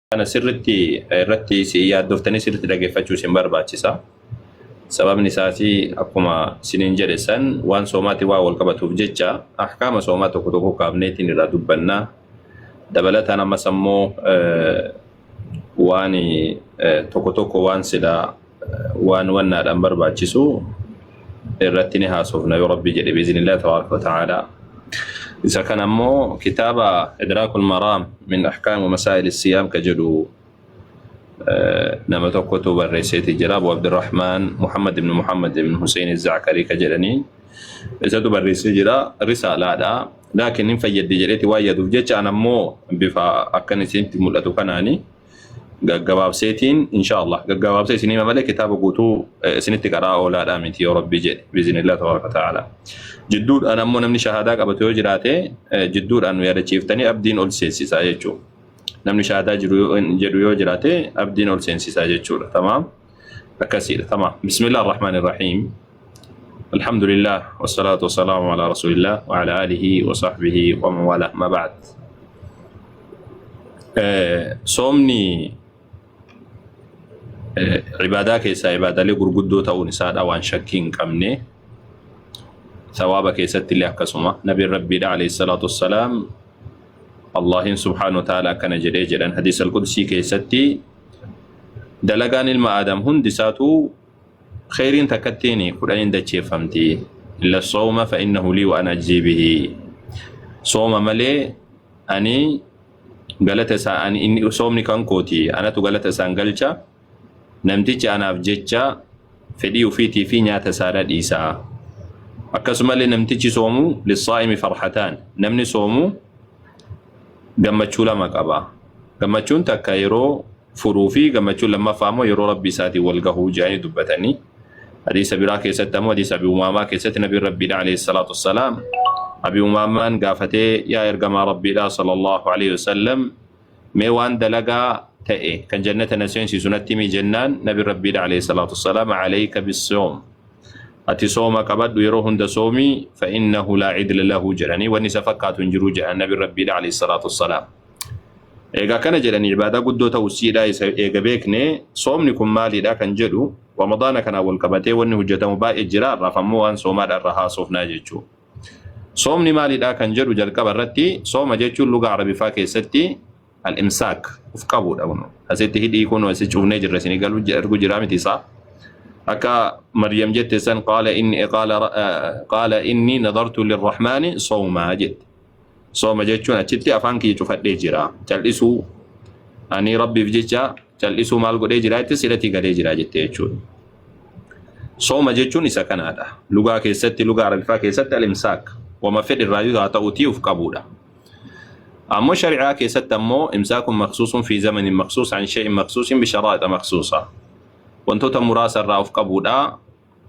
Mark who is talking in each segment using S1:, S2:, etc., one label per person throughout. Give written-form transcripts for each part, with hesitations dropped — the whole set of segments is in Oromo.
S1: Kana sirritti irratti si yaaddoftanii sirritti dhageeffachuu isin barbaachisa. Sababni isaas akkuma isiniin jedhe san waan soomaatti waa wal qabatuuf jecha ahkaama soomaa tokko tokko kaafneetiin irraa dubbanna. Dabalataan ammas ammoo waan tokko tokko waan silaa waan wannaadhaan barbaachisu irratti ni haasofna yoo Rabbi jedhe biiznillah tabaaraka wa ta'aalaa. Isa kana ammoo kitaaba Idraakul Maraam min Ahkaam wa Masaa'il Siyaam ka jedhu nama tokkotu barreesseeti jira. Abu Abdurrahmaan Muhammad ibn Muhammad ibn Hussein Zaakarii ka jedhanii isatu barreessee jira. Risaalaadha. Laakiin hin fayyaddi jedheeti waan yaaduuf jecha an ammoo bifa akkan isinitti mul'atu kanaani gaggabaabseetiin insha Allah gaggabaabsee isin hima malee kitaaba guutuu isinitti qaraa oolaadhaa miti yoo Rabbi jedhe biiznillah tabaaraka ta'ala. Jidduudhaan ammoo namni shahaadaa qabatu yoo jiraate jidduudhaan nu yaadachiiftanii abdiin ol seensisaa jechuudha. Namni shahaadaa jiru jedhu yoo jiraate abdiin ol seensisaa jechuudha. Tamaam akkasiidha. Tamaam. Bismillah ar-Rahmaan ar-Rahiim. Alhamdulillah wasalaatu wasalaamu ala rasulillah wa ala alihi wa sahbihi wa man wala ma ba'd. Soomni ibaadaa keessaa ibaadaalee gurguddoo ta'uun isaadha waan shakkii hin qabne. Sawaaba keessatti illee akkasuma nabiin rabbiidha alayhi salaatu wassalaam Allahin subhaanahu wa ta'ala akkana jedhee jedhan hadiis al-qudsii keessatti dalagaan ilma aadam hundi isaatu kheyriin takkattiin kudhaniin dacheeffamti. Illa sooma fa innahu lii wa ana ajzii bihi. Sooma malee ani galata isaa ani inni soomni kan kooti anatu galata isaan galcha namtichi anaaf jecha fedhii ufiitii fi nyaata isaadha dhiisa. Akkasumallee namtichi soomu lissaa'imi farhataan namni soomu gammachuu lama qaba. Gammachuun takka yeroo furuu fi gammachuun lammaffaa immoo yeroo Rabbii isaatiin wal gahuu jedhanii dubbatanii. Hadiisa biraa keessatti ammoo hadiisa Abi Umaamaa keessatti Nabiin Rabbiidha alayhi salaatu wassalaam Abi Umaamaan gaafatee yaa ergamaa Rabbiidha sallallahu alayhi wasallam mee waan dalagaa ta'e kan jannata na seensisu natti himi jennaan Nabiin Rabbiidha alayhi salaatu wassalaam alayka bissoom ati sooma qabadhu yeroo hunda soomi fa innahu laa cidla lahu jedhanii wanni isa fakkaatu hin jiru jedhan Nabiin Rabbiidha alayhi salaatu wassalaam. Egaa akkana jedhanii ibaadaa guddoo ta'uu siidhaa isa eega beekne soomni kun maaliidha kan jedhu Ramadaana kanaan wal qabatee wanni hojjetamu baay'ee jira har'aaf ammoo waan soomaadha irra haasofnaa jechuudha. Soomni maaliidha kan jedhu jalqaba irratti sooma jechuun luga Arabiffaa keessatti al-imsaak of qabuudha kun. Asitti hidhii kun asi cufnee jirra isinii galuu ergu jira miti isaa. Akka Maryam jette san qaala inni qaala qaala inni nadartu lirrahmaani soomaa jette. Sooma jechuun achitti afaan kiyya cufadhee jira. Cal'isuu ani Rabbiif jecha cal'isuu maal godhee jira jettee silatii galee jira jette jechuudha. Sooma jechuun isa kanaadha. Lugaa keessatti lugaa Arabiffaa keessatti al-imsaak wama fedhe irraayyuu haa ta'uutii of qabuudha. Ammoo shari'aa keessatti ammoo imsaakun maqsuusun fi zamanin maqsuus an shay'in maqsuusin bisharaa'ixa maqsuusa. Wantoota muraasa irraa of qabuudha.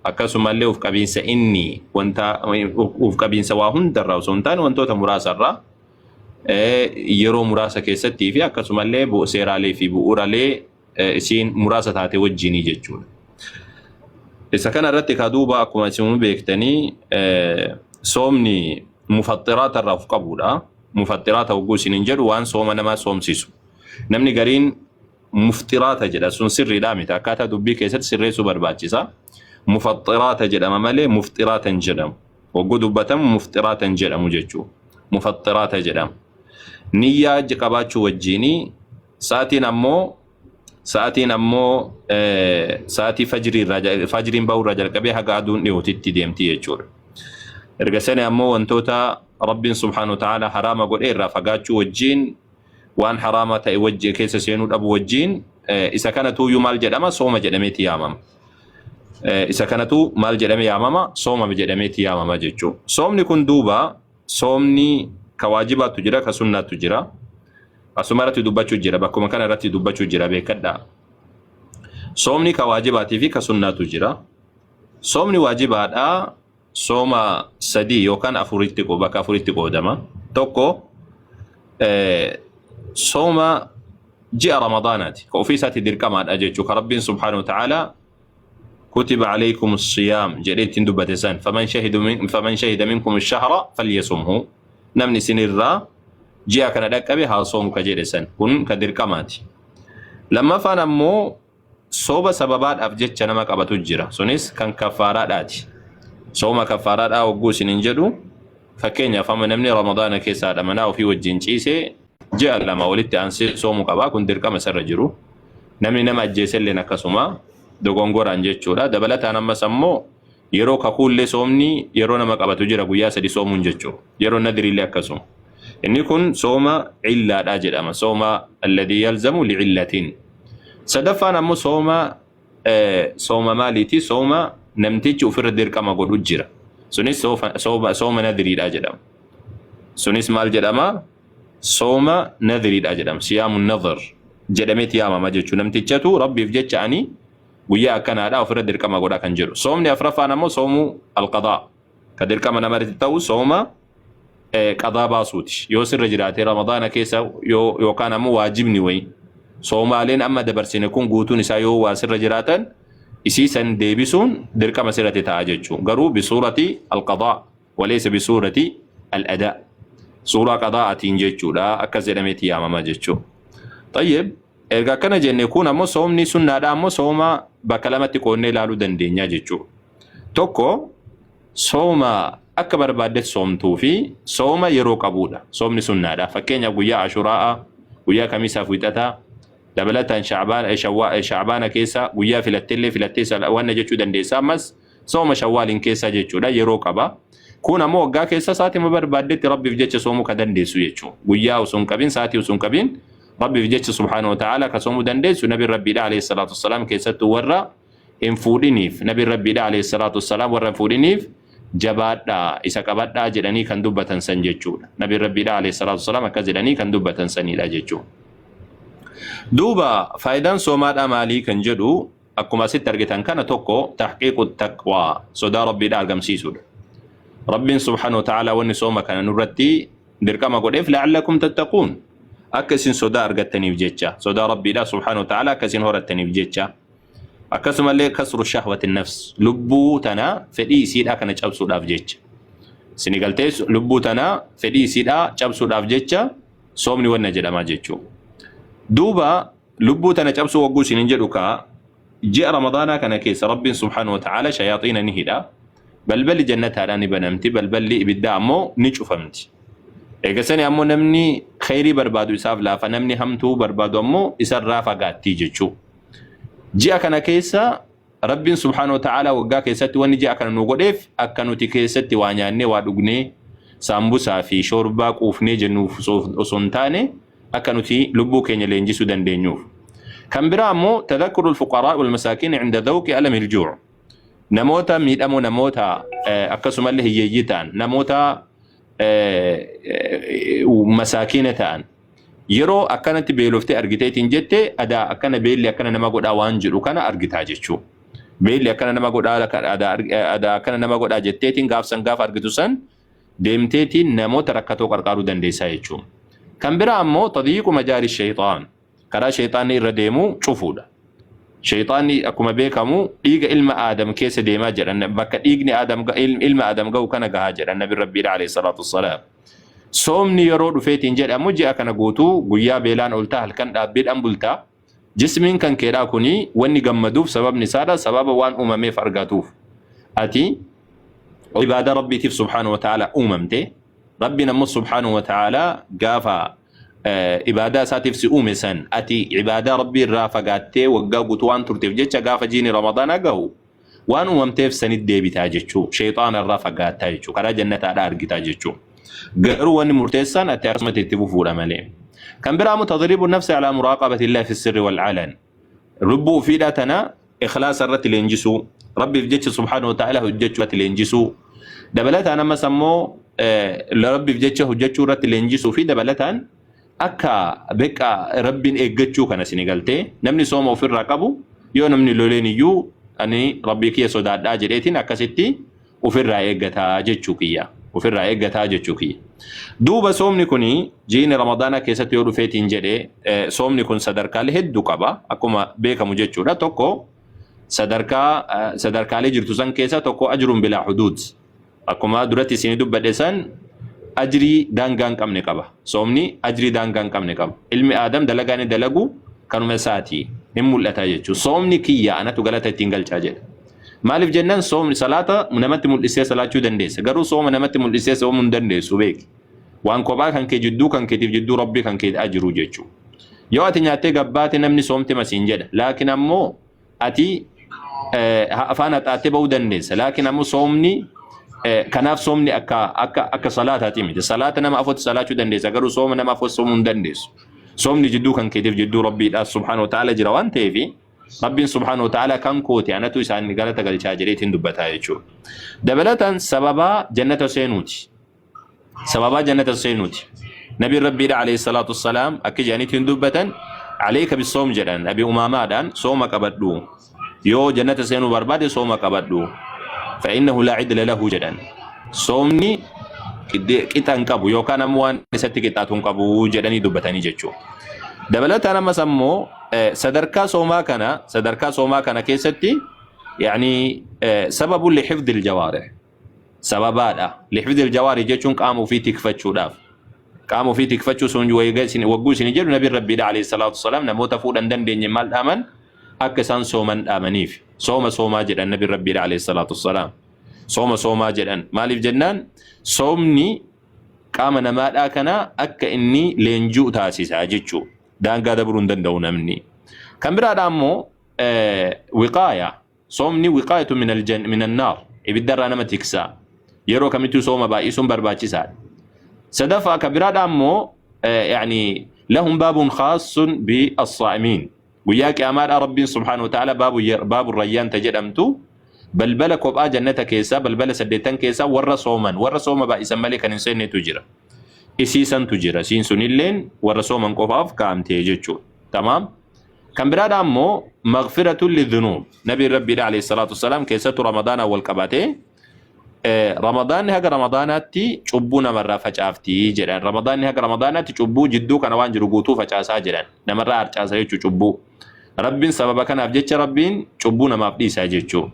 S1: Akkasumallee of qabiinsa inni wanta of qabiinsa waa hundarraa osoo hin taane wantoota muraasarraa yeroo muraasa keessattii fi akkasumallee seeraalee fi bu'uuralee isiin muraasa taate wajjinii jechuudha. Isa kana irratti ka duuba akkuma isin beektanii soomni mufaxxiraata irraa of qabuudha. Mufaxxiraata hogguu isiniin jedhu waan sooma nama soomsisu. Namni gariin muftiraata jedha sun sirriidhaa miti akkaataa dubbii keessatti sirreessuu barbaachisa. Mufaxxiraata jedhama malee muftiraata hin jedhamu. Hogguu dubbatamu muftiraata hin jedhamu jechuudha. Mufaxxiraata jedhama. Niyyaa qabaachuu wajjiinii sa'aatiin ammoo sa'aatiin ammoo sa'aatii fajrii irraa fajriin bahuu irraa jalqabee haga aduun dhiyootitti deemti jechuudha. Erga sani ammoo wantoota Rabbiin subhaanahu wa ta'ala haraama godhee irraa fagaachuu wajjiin waan haraama ta'e wajji keessa seenuu dhabu wajjiin isa kanatuuyyuu maal jedhama sooma jedhameeti yaamama. Isa kanatu maal jedhame yaamama sooma jedhameeti yaamama jechuudha. Soomni kun duuba soomni ka waajibaatu jira ka sunnaatu jira. Asuma irratti dubbachuu jira bakkuma kana irratti dubbachuu jira beekadhaa. Soomni ka waajibaatii fi ka sunnaatu jira. Soomni waajibaadhaa sooma sadii yookaan afuritti bakka afuritti qoodama. Tokko sooma ji'a Ramadaanaati. Ka ofii isaatti dirqamaadha jechuudha. Ka Rabbiin subhaanahu wa ta'ala kutiba alaykum siyaam jedhee ittiin dubbate san faman shahida minkum shahra falyasumhu namni isinirraa ji'a kana dhaqqabe haa soomu ka jedhe san kun ka dirqamaati. Lammaffaan ammoo sooma sababaadhaaf jecha nama qabatu jira. Sunis kan kaffaaraadhaati. Sooma kaffaaraadhaa hogguu isiniin jedhu, fakkeenyaaf amma namni Ramadaana keessa haadha manaa ofii wajjin ciisee ji'a 2 walitti aansee soomuu qaba. Kun dirqama isarra jiru. Namni nama ajjeeselleen akkasuma dogongoraan jechuudha. Dabalataan ammas ammoo yeroo kakuullee soomni yeroo nama qabatu jira, guyyaa 3 soomuun jechuudha. Yeroo nadiriillee akkasuma. Inni kun sooma illaadhaa jedhama. Sooma alladii yalzamu li'illatiin. Sadaffaan ammoo sooma maaliiti? Sooma namtichi ofirra dirqama godhu jira. Sunis sooma nadiriidhaa jedhama. Sunis maal jedhama? Sooma nadiriidhaa jedhama. Siyaamu nadar jedhameeti yaamama jechuudha. Namtichatu Rabbiif jecha ani guyyaa akkanaadhaa ofirra dirqama godha kan jedhu. Soomni afraffaan ammoo soomuu alqadaa. Ka dirqama namarratti ta'u sooma qadaa baasuuti. Yoo sirra jiraate Ramadaana keessa yookaan ammoo waajibni wayii. Soomaaleen amma dabarsine kun guutuun isaa yoo waa sirra jiraatan, isii san deebisuun dirqama sirratti ta'a jechuudha. Garuu bisuurati alqadaa walaysa bisuurati al-adaa. Suuraa qadaa'atiin jechuudha. Akkas jedhameeti yaamama jechuudha. Tayyib, erga akkana jenne, kun ammoo soomni sunnaadha, ammoo sooma bakka lamatti qoodnee ilaaluu dandeenya jechuudha. Tokko sooma akka barbaaddetti soomtuu fi sooma yeroo qabudha. Soomni sunnaadha. Fakkeenyaaf guyyaa Ashuraa'a, guyyaa Kamisaaf Wixataa, dabalataan Shacbaana keessa guyyaa filatteellee filattee wanna jechuu dandeessa. Ammas sooma Shawwaaliin keessa jechuudha, yeroo qaba. Kun ammoo waggaa keessa sa'aatii barbaaddetti Rabbiif jecha soomuu ka dandeessu jechuudha. Guyyaa osoo hin qabin, sa'aatii osoo hin qabin, Rabbiif jecha subhaanahu wa ta'ala ka soomuu dandeessu. Nabi Rabbiidha alayhi salaatu wassalaam keessattuu warra hin fuudhiniif, Nabi Rabbiidha alayhi salaatu wassalaam warra hin fuudhiniif jabaadhaa, isa qabadhaa jedhanii kan dubbatan san jechuudha. Nabi Rabbiidha alayhi salaatu wassalaam akkas jedhanii kan dubbatan sanidha jechuudha. Duuba faayidaan soomaadhaa maalii kan jedhu, akkuma asitti argitan kana, tokko tahqiiqu taqwaa, sodaa Rabbiidha argamsiisuudha. Rabbiin subhaanahu wa ta'ala wanni sooma kana nurratti dirqama godheef la'allakum tattaquun, akka isin sodaa argattaniif jecha, sodaa Rabbiidha subhaanahu wa ta'ala akka isin horattaniif jecha. Akkasumallee kasru shahwati nafs, lubbuu tana fedhii isiidhaa kana cabsuudhaaf jecha. Isin galtee, lubbuu tana fedhii isiidhaa cabsuudhaaf jecha soomni wanna jedhamaa jechuu. Duuba lubbuu tana cabsuu wagguu isin hin jedhu kaa, ji'a Ramadaanaa kana keessa Rabbiin subhaanahu wa ta'ala shayaaxiina ni hidha. Balballi jannataadhaa ni banamti, balballi ibiddaa ammoo ni cufamti. Eegasani ammoo namni kheyrii barbaadu isaaf laafa, namni hamtuu barbaadu ammoo isarraa fagaattii jechuu. Ji'a kana keessa Rabbiin subhaanahu wa ta'ala waggaa keessatti wanni ji'a kana nu godheef akka nuti keessatti waa nyaannee, waa dhugnee, saambusaa fi shoorbaa quufnee jennuuf osoo hin taane, akka nuti lubbuu keenya leenjisuu dandeenyuuf. Kan biraa ammoo tadhakkurul fuqaraa wal masaakiin inda dhawqi alamil juu'. Namoota miidhamoo, namoota akkasumallee hiyyeeyyii ta'an, namoota masaakiina ta'an yeroo akkanatti beeloftee argiteetiin jette, adaa akkana beelli akkana nama godhaa waan jedhu kana argitaa jechuu. Beelli akkana nama godhaa, adaa akkana nama godhaa jetteetiin gaafsan gaafa argitu san deemteetiin namoota rakkatoo qarqaaruu dandeessaa jechuu. Kan biraa ammoo tadyiiqu majaari shayxaan, karaa shayxaanni irra deemu cufuudha. Shayxaanni akkuma beekamu dhiiga ilma Aadam keessa deemaa jedhan, bakka dhiigni Aadam ilma Aadam gahu kana gahaa jedhan Nabi Rabbiidha alayhi salaatu wassalaam. Soomni yeroo dhufeetiin jedhamu ji'a kana guutuu guyyaa beelaan ooltaa, halkan dhaabbiidhaan bultaa. Jismiin kan keedhaa kuni wanni gammaduuf sababni isaadha, sababa waan uumameef argatuuf. Ati ibaadaa Rabbiitiif subhaanahu wa ta'ala uumamte. Rabbiin ammoo subhaanahu wa ta'ala gaafa ibaadaa isaatiif si uume san, ati ibaadaa Rabbii irraa fagaattee waggaa guutuu waan turteef jecha, gaafa jiini Ramadaanaa gahu waan uumamteef sanit deebitaa jechuu, sheexaana irraa fagaattaa jechuu, karaa jannataadhaa argitaa jechuu. Garuu wanni murteessaan ati akkasumatti itti fufuudha malee. Kan biraa immoo tadriibu nafsi alaa muraaqabati illaahi fi sirri wal alan. Lubbuu ofiidhaa tana ikhlaasa irratti leenjisuu, Rabbiif jecha subhaanahu wa ta'ala hojjechuu irratti leenjisuu. Dabalataan ammas ammoo Rabbiif jecha hojjechuu irratti leenjisuu fi dabalataan akka beqa Rabbiin eeggachuu kana isin galtee, namni sooma ofirraa qabu yoo namni loleen iyyuu ani Rabbii kiyya sodaadhaa jedheetiin akkasitti ofirraa eeggataa jechuu kiyya. Ofirraa eeggataa jechuu kiyya. Duuba soomni kun jiini Ramadaanaa keessatti yoo dhufeetiin jedhe, soomni kun sadarkaalee hedduu qaba akkuma beekamu jechuudha. Tokko sadarkaalee jirtu san keessa tokko ajrun bilaa huduud. Akkuma duratti isin dubbadhe san, ajrii daangaa hin qabne qaba. Soomni ajrii daangaa hin qabne qaba. Ilmi Aadam dalagaa inni dalagu Kanuma isaati. Hin mul'ata jechuudha. Soomni kiyya anatu galata ittiin galchaa jedha. Maaliif jennaan soomni salaata namatti mul'istee salaachuu dandeessa. Garuu sooma namatti mul'istee soomuu hin dandeessu beeki. Waan kophaa kan kee jidduu kan keetiif jidduu rabbii kan kee jiru jechuudha. Yoo ati nyaattee gabbaate namni soomte masiin jedha. Laakiin ammoo ati afaan haxaattee ba'uu dandeessa. Laakiin ammoo soomni kanaaf soomni akka akka akka salaataati miti. Salaata nama afotti salaachuu dandeessa garuu sooma nama afotti soomuu hin dandeessu. Soomni jidduu kan keetiif jidduu rabbiidha subhaanahu wa ta'ala jira waan ta'eef Rabbiin subhaanahu wa ta'ala kan kooti anatu isaan galata galchaa jedheetiin dubbataa jechuudha. Dabalataan sababaa jannata seenuuti. Sababaa jannata seenuuti. Nabiin Rabbiidha alayhi salaatu wassalaam akka jedhaniitiin dubbatan alayka bisoom jedhan Abi Umaamaadhaan sooma qabadhu. Yoo jannata seenuu barbaade sooma qabadhu. Fa'innahu laa cidla lahu jedhan. Soomni qixa hin qabu yookaan ammoo waan isatti qixxaatu hin qabu jedhanii dubbatanii jechuudha. Dabalataan ammas ammoo sadarkaa soomaa kana sadarkaa soomaa kana keessatti yaani sababu lihifdil jawaarih sababaadha. Lihifdil jawaarih jechuun qaama ofii tikfachuudhaaf. Qaama ofii tikfachuu sun wagguu isin jedhu nabiin rabbiidha alayhi salaatu wasalaam namoota fuudhan dandeenye maal dhaaman akka isaan sooman dhaamaniif. Sooma soomaa jedhan nabiin rabbiidha alayhi salaatu wasalaam. Sooma soomaa jedhan maaliif jennaan soomni qaama namaadhaa kana akka inni leenjuu taasisa jechuu daangaa dabruu hin danda'u namni. Kan biraadha ammoo wiqaaya soomni wiqaayatu min annaar ibiddarraa nama tiksa yeroo kamittuu sooma baay'isuun barbaachisaadha. Sadaffaa kan biraadha ammoo yaani lahum baabun khaasun bi as-saa'imiin guyyaa qiyaamaadhaa rabbiin subhaanahu wa ta'ala baabu rayyaan ta jedhamtu balbala kophaa jannata keessaa balbala saddeettan keessaa warra sooman warra sooma baay'isan malee kan hin seennetu jira. Isiisantu jira. Isiin sunilleen warra sooman qofaaf kaa'amtee jechuudha. Tamaam. Kan biraadha ammoo maghfiratun lidhunuub. Nabiin Rabbiidha alayhi salaatu wassalaam keessattuu Ramadaanaan wal qabatee Ramadaanni haga Ramadaanaatti cubbuu namarraa facaafti jedhan. Ramadaanni haga Ramadaanaatti cubbuu jidduu kana waan jiru guutuu facaasaa jedhan. Namarraa harcaasa jechuu cubbuu. Rabbiin sababa kanaaf jecha Rabbiin cubbuu namaaf dhiisaa jechuu.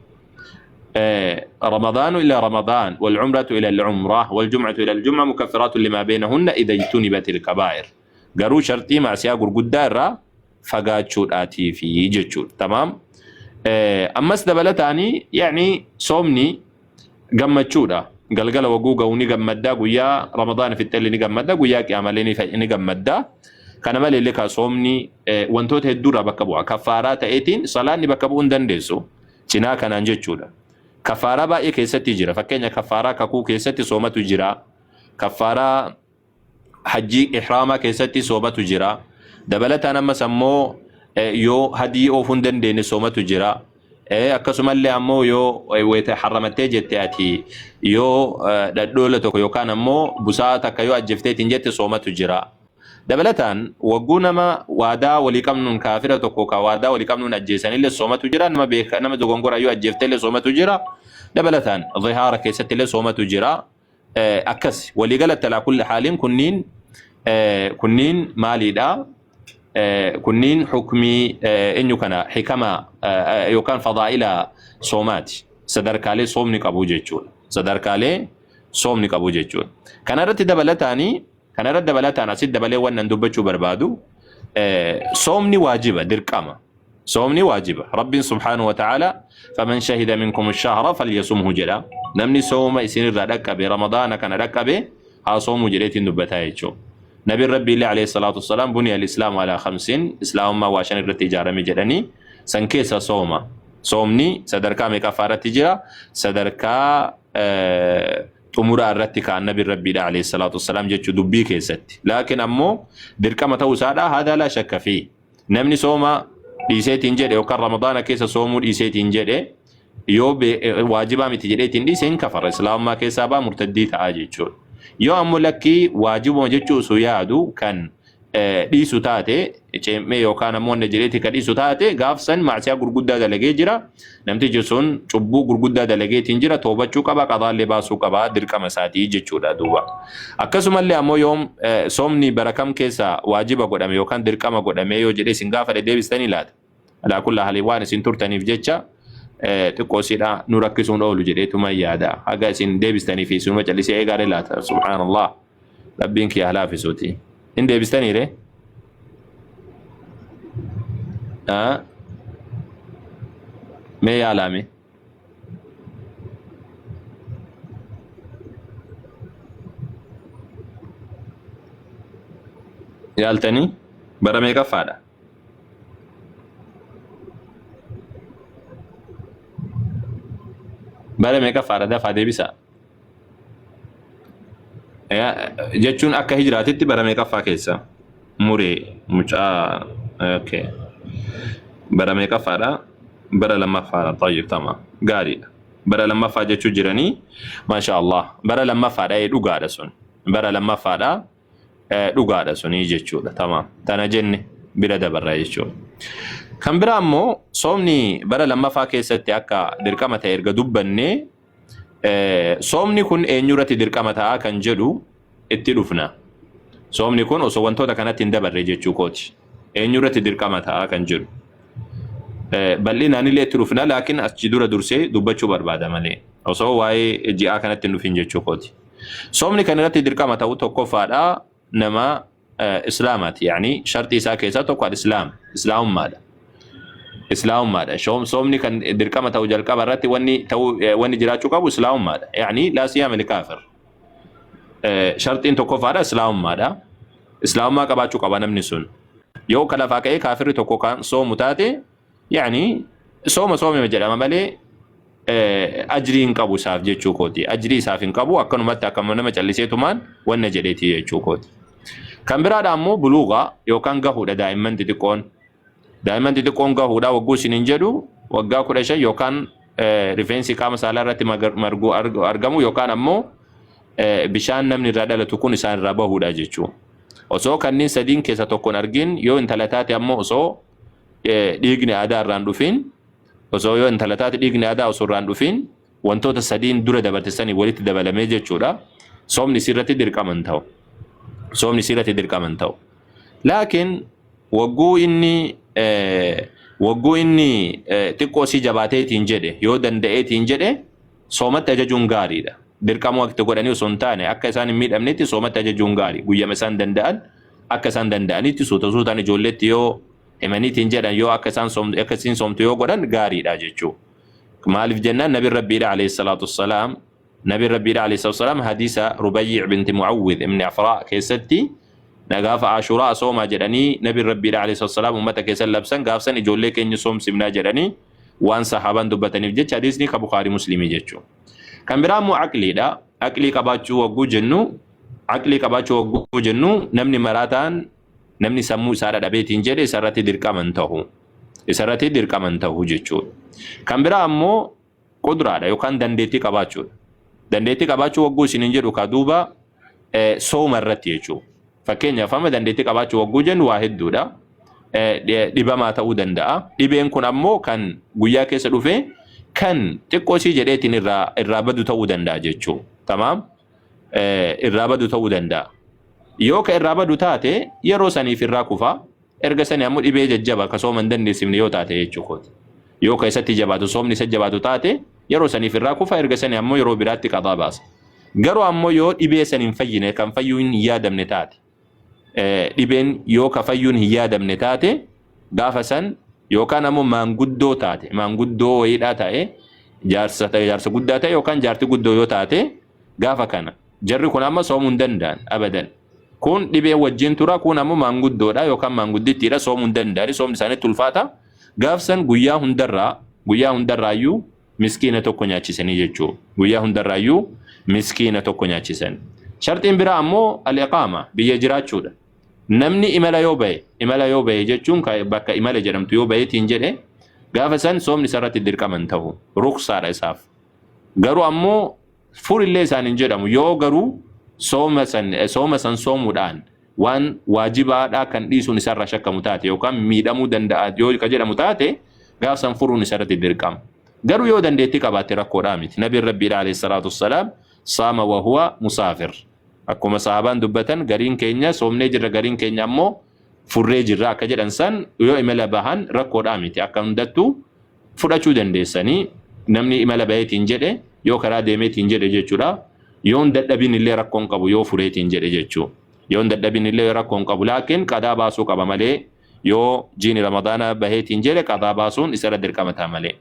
S1: رمضان إلى رمضان والعمرة إلى العمرة والجمعة إلى الجمعة مكفرات لما بينهن إذا اجتنبت الكبائر garuu sharxii maasiyaa gurguddaa irraa fagaachuudhaatii fi jechuudha. Tamaam. Ammas dabalataanii yaani soomni gammachuudha. Galgala waguu ga'u ni gammaddaa guyyaa Ramadaana fixxelli ni gammadda guyyaa qiyaamalee ni gammaddaa. Kana malee illee kaa soomni wantoota hedduurraa bakka bu'a. Kaffaaraa ta'eetiin salaanni bakka bu'uu hin dandeessu. Cinaa kanaan jechuudha. Kaffaaraa baay'ee keessatti jira. Fakkeenya kaffaaraa kakuu keessatti soomatu jira. Kaffaaraa hajjii ihraamaa keessatti soomatu jira. Dabalataan ammas ammoo yoo hadii oofuu hin dandeenye soomatu jira. Akkasumallee ammoo yoo wayita harramattee jette ati yoo dhadhoola tokko yookaan ammoo busaa takka yoo ajjefteetiin jette soomatu jira. Dabalataan wagguu nama waadaa walii qabnuun kaafira tokko ka waadaa walii qabnuun ajjeesanillee soomatu jira. Nama beeka nama dogongora yoo ajjeeftellee soomatu jira. Dabalataan zihaara keessattillee soomatu jira. Akkas waliigalatti alaa kulli haaliin kunniin kunniin maaliidha? Kunniin hukmii eenyu kana hikama yookaan fadaa'ila soomaati. Sadarkaalee soomni qabu jechuudha. Sadarkaalee soomni qabu jechuudha. Kana irratti dabalataanii kana irratti dabalataan asitti dabalee wannan dubbachuu barbaadu soomni waajiba dirqama. Soomni waajiba. Rabbiin subhaanahu wa ta'ala faman shahida minkum ash-shahra falyasumhu jedha. Namni sooma isinirraa dhaqqabe Ramadaana kana dhaqqabe haa soomuu jedheetiin dubbataa jechuudha. Nabiin Rabbii illee alayhi salaatu wassalaam buniya al-islaamu alaa khamsin islaamummaa waa shan irratti ijaarame jedhanii san keessa sooma. Soomni sadarkaa meeqaffaa irratti jira? Sadarkaa xumuraa irratti kaan Nabiin Rabbiidha alayhi salaatu wassalaam jechuu dubbii keessatti. Laakiin ammoo dirqama ta'uu isaadha haadha laa shakka fi. Namni sooma dhiiseetiin jedhe yookaan Ramadaana keessa soomuu dhiiseetiin jedhe yoo waajibaa miti jedheetiin dhiise hin kafara islaamummaa keessaa ba'a murtaddii ta'a jechuudha. Yoo ammoo lakkii waajibuma jechuu osoo yaadu kan dhiisu taate ceem'ee yookaan ammoo wanna jedheeti kan dhiisu taate gaafsan maasiyaa gurguddaa dalagee jira. Namtichi sun cubbuu gurguddaa dalageetiin jira toobachuu qaba qadaallee baasuu qaba dirqama isaatii jechuudha duuba. Akkasumallee ammoo yoom soomni bara kam keessa waajiba godhame yookaan dirqama godhame yoo jedhee isin gaafadhe deebistanii laata. Alaa kulla haalin waan isin turtaniif jecha xiqqoo siidha nu rakkisuun oolu jedheetuma yaada. Haga isin deebistanii fi isinuma callisee eegaare laata. Subhaanallah. Rabbiin kiyya haa laafisuuti. Hin deebistanii ree? Ah, Mee yaalaame. Yaaltanii bara meeqaffaadha? Bara meeqaffaadha dafaa deebisaa. Jechuun akka hijiraatitti bara meeqaffaa keessa? Muree mucaa okay. Bara meeqaffaadha? Bara lammaffaadha. Tayyib tamaam. Gaariidha. Bara lammaffaa jechuu jiranii maasha Allah. Bara lammaffaadha dhugaadha sun. Bara lammaffaadha dhugaadha sunii jechuudha. Tamaam. Tana jenne bira dabarra jechuudha. Kan biraa immoo soomni bara lammaffaa keessatti akka dirqama ta'e erga dubbannee soomni kun eenyurratti dirqama ta'a kan jedhu itti dhufna. Soomni kun osoo wantoota kanatti hin dabarre jechuu kooti. Eenyurratti dirqama ta'a kan jedhu. Bal'inaan illee itti dhufna laakiin achi dura dursee dubbachuu barbaada malee. Osoo waa'ee ji'aa kanatti hin dhufin jechuu kooti. Soomni kan irratti dirqama ta'u tokkoffaadha nama islaamaati. Yaani shartii isaa keessaa tokko al-islaam, islaamummaadha. Islaamummaadha. Soomni kan dirqama ta'u jalqaba irratti wanni ta'u wanni jiraachuu qabu islaamummaadha. Yaani laa siyaama likaafir. Shartiin tokkoffaadha islaamummaadha. Islaamummaa qabaachuu qaba namni sun. Yoo ka lafaa ka'ee kaafirri tokko kan soomu taate yaani sooma soomema jedhama malee ajrii hin qabu isaaf jechuu kooti. Ajrii isaaf hin qabu akkanumatti akkama nama calliseetumaan wanna jedheeti jechuu kooti. Kan biraadha ammoo buluugaa yookaan gahuudha daa'imman xixiqqoon. Daa'imman xixiqqoon gahuudha wagguu isin hin jedhu waggaa 15 yookaan rifeensi qaama saalaa irratti margu argamu yookaan ammoo bishaan namni irraa dhalatu kun isaan irraa bahuudha jechuu. Osoo kanneen sadiin keessa tokkoon argin yoo intala taate ammoo osoo dhiigni aadaa irraan dhufin osoo yoo intala taate dhiigni aadaa osoo irraan dhufin wantoota sadiin dura dabarte sanii walitti dabalamee jechuudha. Soomni isii irratti dirqama hin ta'u. Soomni isii irratti dirqama hin ta'u. Laakiin wagguu inni xiqqoo isii jabaateetiin jedhe yoo danda'eetiin jedhe soomatti ajajuun gaariidha. Dirqama waqti godhanii osoo hin taane akka isaan hin miidhamnetti soomatti ajajuun gaarii. Guyyama isaan danda'an akka isaan danda'anitti suuta suutaan ijoolleetti yoo himaniitiin jedhan yoo akka isaan soomtu akka isiin soomtu yoo godhan gaariidha jechuudha. Maaliif jennaan nabiin rabbiidha alayhi salaatu wassalaam nabiin rabbiidha alayhi salaatu wassalaam hadiisa Rubayyi binti Muawwidh ibn Afraa keessatti gaafa Ashuraa soomaa jedhanii nabiin rabbiidha alayhi salaatu wassalaam uummata keessan labsan gaafsan ijoollee keenya soomsifnaa jedhanii waan sahaabaan dubbataniif jecha hadiisni ka Bukaarii Muslimii jechuudha. Kan biraa immoo aqliidha. Aqlii qabaachuu wagguu jennu aqlii qabaachuu wagguu jennu namni maraataan namni sammuu isaa dhadhabeetiin jedhe isarratti dirqama hin ta'u. Isarratti dirqama hin ta'u jechuudha. Kan biraa ammoo qudraadha yookaan dandeettii qabaachuudha. Dandeettii qabaachuu wagguu isin hin jedhu ka duuba sooma irratti jechuudha. Fakkeenyaaf amma dandeettii qabaachuu wagguu jennu waa hedduudha. Dhibamaa ta'uu danda'a. Dhibeen kun ammoo kan guyyaa keessa dhufee kan xiqqoo isii jedheetiin irraa badu ta'uu danda'a jechuudha. Tamaam irraa badu ta'uu danda'a. Yoo ka irraa badu taate yeroo saniif irraa kufa. Erga sani ammoo dhibee jajjaba ka sooma hin dandeessifne yoo taate jechuudha. Yoo ka isatti jabaatu soomni isa jabaatu taate yeroo saniif irraa kufa erga sani ammoo yeroo biraatti qadaa baasa. Garuu ammoo yoo dhibee san hin fayyine kan fayyuu hin yaadamne taate dhibeen yoo ka fayyuun hin yaadamne taate gaafa san yookaan ammoo maanguddoo taate maanguddoo wayiidhaa ta'e jaarsa ta'e jaarsa guddaa ta'e yookaan jaartii guddoo yoo taate gaafa kana jarri kun amma soomuu hin danda'an abadan. Kun dhibeen wajjin tura kun ammoo maanguddoodha yookaan maanguddittiidha soomuu hin danda'ani soomni isaaniitti ulfaata. Gaafsan guyyaa hundarraayyuu miskiina tokko nyaachisanii jechuudha. Guyyaa hundarraayyuu miskiina tokko nyaachisan. Sharxiin biraa ammoo al-iqaama biyya jiraachuudha. Namni imala yoo bahe imala yoo bahe jechuun bakka imala jedhamtu yoo baheetiin jedhe gaafa san soomni isarratti dirqama hin ta'u. Ruksaadha isaaf. Garuu ammoo furillee isaan hin jedhamu yoo garuu sooma san soomuudhaan waan waajibaadhaa kan dhiisuun isarraa shakkamu taate yookaan miidhamuu danda'a yoo ka jedhamu taate gaaf san furuun isarratti dirqama. Garuu yoo dandeettii qabaatte rakkoodhaa miti. Nabiin Rabbiidha alayhi salaatu wassalaam saama wa huwa musaafir. Akkuma sahabaan dubbatan gariin keenya soomnee jirra gariin keenya ammoo furree jirra akka jedhan san yoo imala bahan rakkoodhaa miti. Akka hundattuu fudhachuu dandeessanii namni imala baheetiin jedhe yoo karaa deemeetiin jedhe jechuudha. Yoon dadhabin illee rakkoon qabu yoo fureetiin jedhe jechuu. Yoon dadhabin illee rakkoon qabu laakiin qadaa baasuu qaba malee Yoo jiini Ramadaana baheetiin jedhe qadaa baasuun isarra dirqama ta'a malee.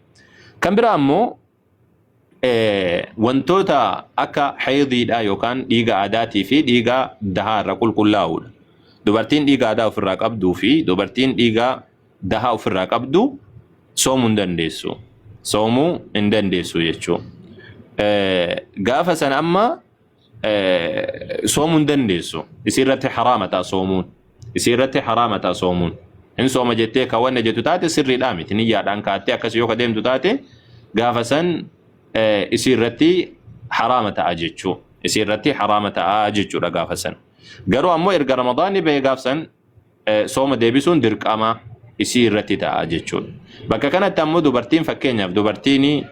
S1: Kan biraa ammoo wantoota akka haydiidha yookaan dhiiga aadaatii fi dhiiga dahaa irra qulqullaa'uudha. Dubartiin dhiiga aadaa ofirraa qabduu fi dubartiin dhiiga dahaa ofirraa qabdu soomuu hin dandeessu. Soomuu hin dandeessu jechuudha. Gaafa sana amma soomuu hin dandeessu. Isii irratti haraama ta'a soomuun. Isii irratti haraama ta'a soomuun. Hin sooma jettee ka wanna jettu taate sirriidhaa miti. Niyyaadhaan kaattee akkas yoo ka deemtu taate gaafa san isii irratti haraama ta'a jechuu. Isii irratti haraama ta'a jechuudha gaafa san. Garuu ammoo erga Ramadaanni bahee gaaf san sooma deebisuun dirqama isii irratti ta'a jechuudha. Bakka kanatti ammoo dubartiin, fakkeenyaaf, dubartiin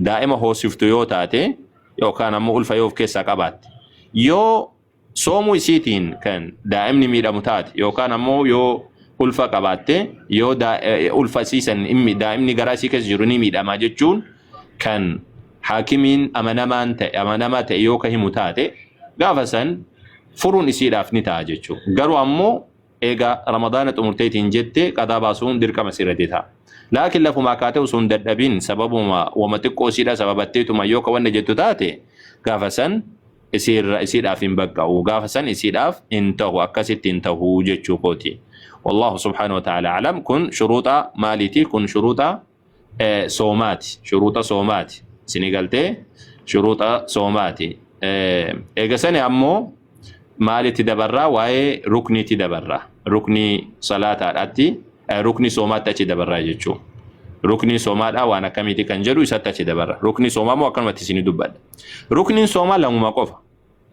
S1: daa'ima hoosiftu yoo taate yookaan ammoo ulfa yoo of keessaa qabaatte, yoo soomuu isiitiin kan daa'imni miidhamu taate yookaan ammoo yoo ulfa qabaatte, yoo ulfa isiisan daa'imni garaa isii keessa jiru ni miidhama jechuun kan haakimiin amanamaan ta'e, amanamaa ta'e yoo ka himu taate, gaafa san furuun isiidhaaf ni ta'a jechuudha. Garuu ammoo eega Ramadaana xumurteetiin jette qadaa baasuun dirqama sirratti ta'a. Laakiin lafumaa kaatee osoo hin dadhabin sababuma wama xiqqoo isiidha sababatteetuma yoo ka wanna jettu taate, gaafa san isiirra isiidhaaf hin baqqa'u. Gaafa san isiidhaaf hin ta'u, akkasitti hin ta'u jechuu kooti. Wallahu subhaanahu wa ta'ala alam. Kun shuruuxa maaliiti? Kun shuruuxa soomaati. Shuruuxa soomaati. Isinii galtee? Shuruuxa soomaati. Eega sani ammoo maalitti dabarraa? Waa'ee rukniitti dabarraa. Ruknii salaataadhaatti, ruknii soomaatti achi dabarraa jechuu. Ruknii soomaadhaa waan akkamiiti kan jedhu isatti achi dabarra. Ruknii soomaa immoo akkanumatti isinii dubbadha. Rukniin soomaa lamuma qofa.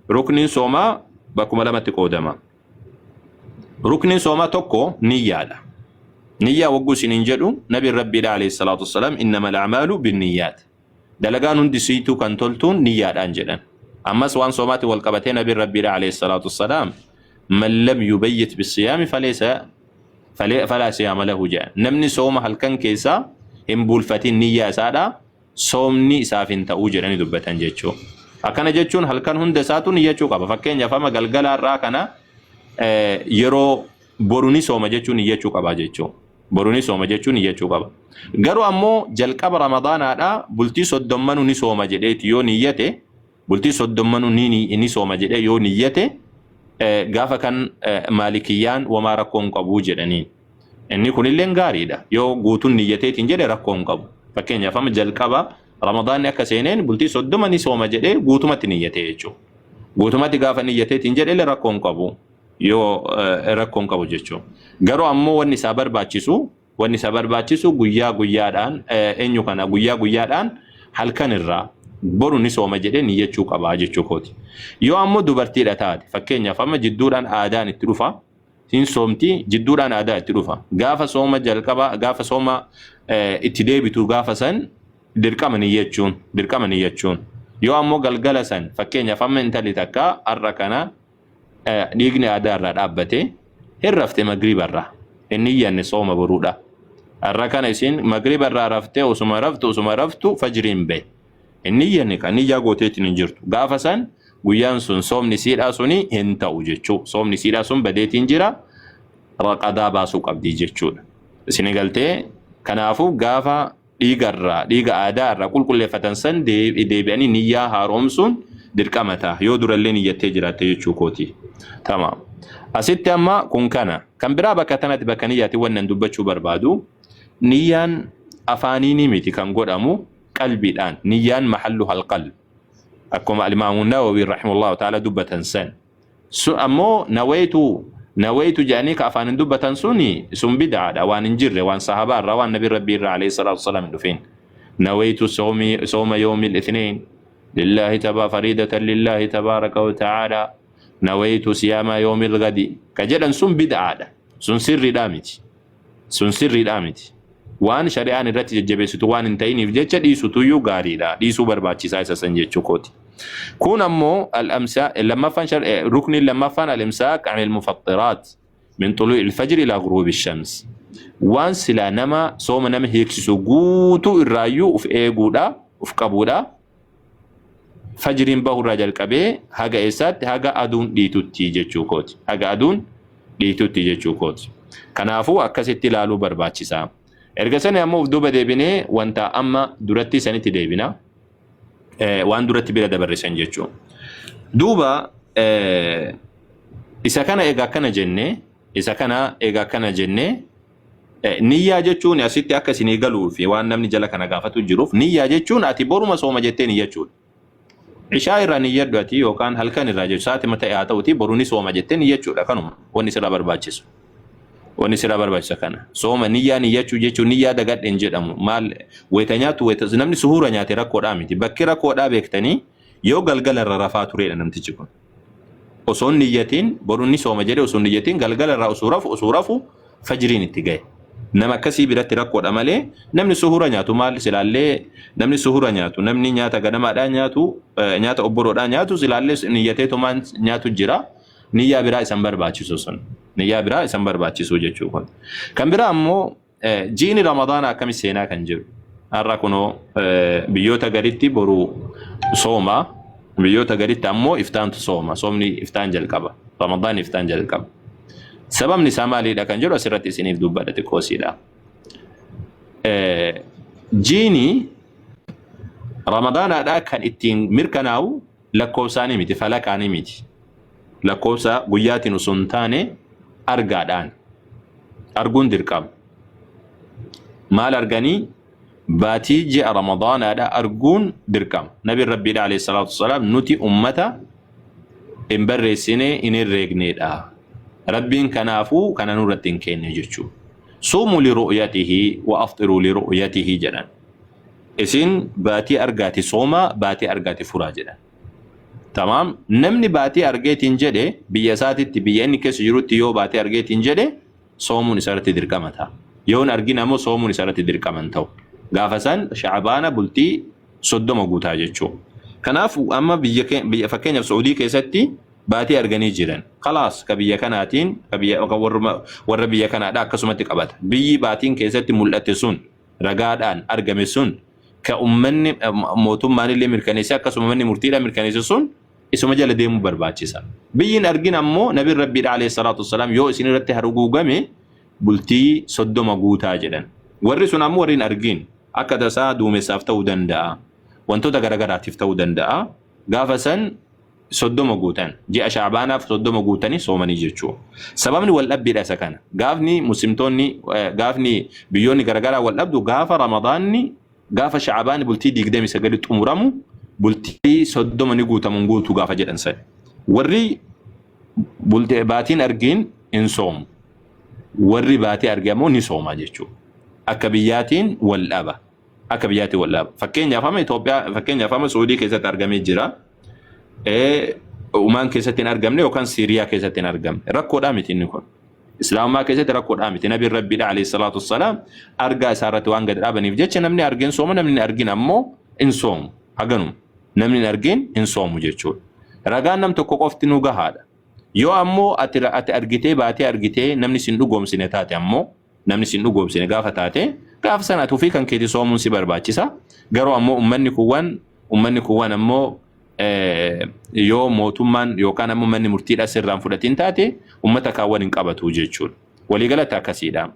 S1: Rukniin soomaa bakkuma lamatti qoodama. Rukniin soomaa tokko niyyaadha. Niyyaa wagguu isiniin jedhu, Nabiin Rabbiidha alayhi salaatu wassalaam, innamal a'maalu binniyyaat. Dalagaan hundi siituu kan toltuun niyyaadhaan jedhan. Ammas waan soomaatti wal qabatee Nabiin Rabbiidha alayhi salaatu wassalaam, man lam yubayyit bisiyaami falaysa falaa siyaama lahu jedhan. Namni sooma halkan keessaa hin bulfatin niyyaa isaadha soomni isaaf hin ta'uu jedhanii dubbatan jechuu. Akkana jechuun halkan hunda isaatu niyyachuu qaba. Fakkeenyaaf, amma galgala har'aa kana yeroo boru ni sooma jechuun niyyachuu qaba jechuu. Boru ni sooma jechuun niyyachuu qaba. Garuu ammoo jalqaba Ramadaanaadhaa bultii 30nuu ni sooma jedheeti yoo niyyate, bultii 30nuu ni sooma jedhee yoo niyyate, gaafa kan Maalikiyyaan wamaa rakkoo hin qabu jedhaniin. Inni kunillee gaariidha. Yoo guutuun niyyateetiin jedhe rakkoo hin qabu. Fakkeenyaaf, amma jalqaba Ramadaanni akka seeneen bultii 30 ni sooma jedhee guutumatti niyyate jechuudha. Guutumatti gaafa niyyateetiin jedhe rakkoo hin qabu. Yoo rakkoo hin qabu jechuudha. Garuu ammoo wanni isaa barbaachisu guyyaa guyyaadhaan eenyu kana guyyaa guyyaadhaan halkan irraa boru ni sooma jedhee niyyachuu qabaa jechuu kooti. Yoo ammoo dubartiidha taate, fakkeenyaaf, amma jidduudhaan aadaan itti dhufa. Hin soomti, jidduudhaan aadaa itti dhufa. Gaafa sooma jalqaba, gaafa sooma itti deebitu, gaafa san dirqama niyyachuun, dirqama niyyachuun. Yoo ammoo galgala san, fakkeenyaaf, amma intalli takka har'a kana dhiigni aadaa irraa dhaabbate, hin rafte magriiba irraa. Hin niyyanne sooma boruudha. Har'a kana isin magriiba irraa raftee osuma raftu fajriin bahe. Hin niyyanne, kan niyyaa gooteetiin hin jirtu. Gaafa san guyyaan sun soomni siidhaa suni hin ta'u jechuu. Soomni siidhaa sun badeetiin jira. Qadaa baasuu qabdi jechuudha. Isin galtee? Kanaafuu gaafa dhiigarraa, dhiiga aadaa irraa qulqulleeffatan san deebi'anii niyyaa haaromsuun dirqama ta'a. Yoo durallee niyyattee jiraatte jechuu kooti. Tamaam. Asitti amma kun kana. Kan biraa bakka tanatti, bakka niyyaatti wannan dubbachuu barbaadu, niyyaan afaaniinii miti kan godhamu, qalbiidhaan. Niyyaan mahallu halqalb. Akkuma Alimaamu Nawawi rahimahullahu ta'ala dubbatan san. Sun ammoo nawaytu nawaytu jedhanii ka afaan hin dubbatan suni sun bid'aadha, waan hin jirre, waan sahabaa irraa, waan Nabi Rabbii irraa alayhi salaatu wasalaam hin dhufin. Nawaytu soomi sooma yawmi al-ithnain lillahi taba fariidatan lillahi tabaaraka wa ta'ala, nawaytu siyaama yawmi al-ghadi ka jedhan sun bid'aadha. Sun sirriidhaa miti. Sun sirriidhaa miti. Waan shari'aan irratti jajjabeessitu waan hin ta'iniif jecha dhiisutuyyuu gaariidha. Dhiisuu barbaachisaa isa san jechuu kooti. Kun ammoo al-amsaa lammaffaan, rukniin lammaffaan, al-imsaak anil mufattiraat min tuluu'i al-fajri ila ghuruubi shams. Waan silaa nama sooma nama hiiksisu guutuu irraayyuu uf eeguudha, uf qabuudha. Fajriin bahurraa jalqabee haga eessaatti? Haga aduun dhiitutti jechuu kooti. Haga aduun dhiitutti jechuu kooti. Kanaafuu akkasitti ilaaluu barbaachisa. Erga sani ammoo of duuba deebinee wanta amma duratti sanitti deebina. Waan duratti bira dabarre san jechuudha. Duuba isa kana egaa akkana jenne, isa kana egaa akkana jenne, niyyaa jechuun asitti akka isinii galuu fi waan namni jala kana gaafatu jiruuf, niyyaa jechuun ati boruma sooma jettee niyyachuudha. Ishaa irraa niyyadhu ati yookaan halkan irraa jechuudha. Sa'aatima ta'e haa ta'uti, boru ni sooma jettee niyyachuudha, kanuma wanni sirraa barbaachisu. Wanni sirraa barbaachisa kana. Sooma niyyaa niyyachuu jechuun niyyaa dagadhe hin jedhamu. Maal wayita nyaatu, wayita namni suhuura nyaate rakkoodhaa miti. Bakki rakkoodhaa beektanii yoo galgala irra rafaa turedha namtichi kun. Osoo hin niyyatiin, boru ni sooma jedhee osoo hin niyyatiin, galgala irraa osoo rafu fajriin itti gahe. Nama akkasii biratti rakkoodha malee, namni suhuura nyaatu maal silaallee, namni suhuura nyaatu, namni nyaata ganamaadhaa nyaatu, nyaata obboroodhaa nyaatu silaallee niyyateetumaan nyaatu jira. Niyyaa biraa isan barbaachisu sun. Niyyaa biraa isan barbaachisu jechuu kun. Kan biraa ammoo ji'ini Ramadaana akkami seenaa kan jiru. Har'a kunoo biyyoota gaditti boru sooma. Biyyoota gaditti ammoo iftaantu sooma. Soomni iftaan jalqaba. Ramadaan iftaan jalqaba. Sababni isaa maalidha kan jedhu asirratti isiniif dubbadha xiqqoosiidha. Jiini Ramadaanaadhaa kan ittiin mirkanaa'u lakkoofsaanii miti, falaqaanii miti. Lakkoofsa guyyaatiin osoo hin taane argaadhaan. Arguun dirqama. Maal arganii? Baatii ji'a Ramadaanaadha arguun dirqama. Nabiin Rabbiidha alayhi salaatu wassalaam, nuti ummata hin barreessine, hin herreegnedha. Rabbiin kanaafuu kana nurratti hin kenne jechuudha. "Suumuu liru'yatihi wa afxiruu liru'yatihi" jedhan. Isin baatii argaati soomaa, baatii argaati furaa jedhan. Tamaam, namni baatii argeetiin jedhe biyya isaatitti, biyya inni keessa jirutti yoo baatii argeetiin jedhe, soomuun isarratti dirqama ta'a. Yoo hin argin ammoo soomuun isarratti dirqama hin ta'u. Gaafa san Shacbaana bultii 30 guutaa jechuudha. Kanaaf amma biyya fakkeenyaaf Saudii keessatti baatii arganii jiran. Kalaas, ka biyya kanaatiin ka biyya ka warra biyya kanaadha akkasumatti qabata. Biyyi baatiin keessatti mul'ate sun, ragaadhaan argame sun, ka ummanni mootummaan illee mirkaneesse, akkasuma manni murtiidhaan mirkaneesse sun, isuma jala deemuu barbaachisa. Biyyi hin argin ammoo Nabiin Rabbiidha alayhi salaatu wassalaam, yoo isin irratti haruguugame bultii 30 guutaa jedhan. Warri sun ammoo warri hin argin akka tasaa duumessaaf ta'uu danda'a. Wantoota garagaraatiif ta'uu danda'a. Gaafa san 30 guutan. Ji'a Shaabaanaaf 30 guutanii soomanii jechuudha. Sababni wal dhabbiidha isa kana. Gaafni muslimtoonni, gaafni biyyoonni garagaraa wal dhabdu, gaafa Ramadaanni, gaafa Shaabaani bultii 29 xumuramu, bultii 30 ni guutamu hin guutu gaafa jedhan sani. Warri bultee baatiin argiin hin soomu. Warri baatii arge ammoo ni sooma jechuudha. Akka biyyaatiin wal dhaba. Akka biyyaatiin wal dhaba. Fakkeenyaaf amma Itoophiyaa, fakkeenyaaf amma Suudii keessatti argamee jira. Umaan keessatti hin argamne yookaan Siiriyaa keessatti hin argamne. Rakkoodhaa miti inni kun. Islaamummaa keessatti rakkoodhaa miti. Nabiin Rabbiidha alayhi salaatu wassalaam argaa isaa irratti waan gadi dhaabaniif jecha, namni argeen sooma, namni hin argin ammoo hin soomu. Haganuma. Namni hin argin hin soomu jechuudha. Ragaan nam tokko qofti nu gahaadha. Yoo ammoo ati argitee, baatee argitee, namni sin dhugoomsine taate ammoo, namni sin dhugoomsine gaafa taate, gaafa sana ati ofii kan keeti soomuun si barbaachisa. Garuu ammoo ummanni kuuwwan ammoo yoo mootummaan yookaan ammoo manni murtiidha sirraan fudhatiin taate, ummata kaawwan hin qabatu jechuudha. Waliigalatti akkasiidha.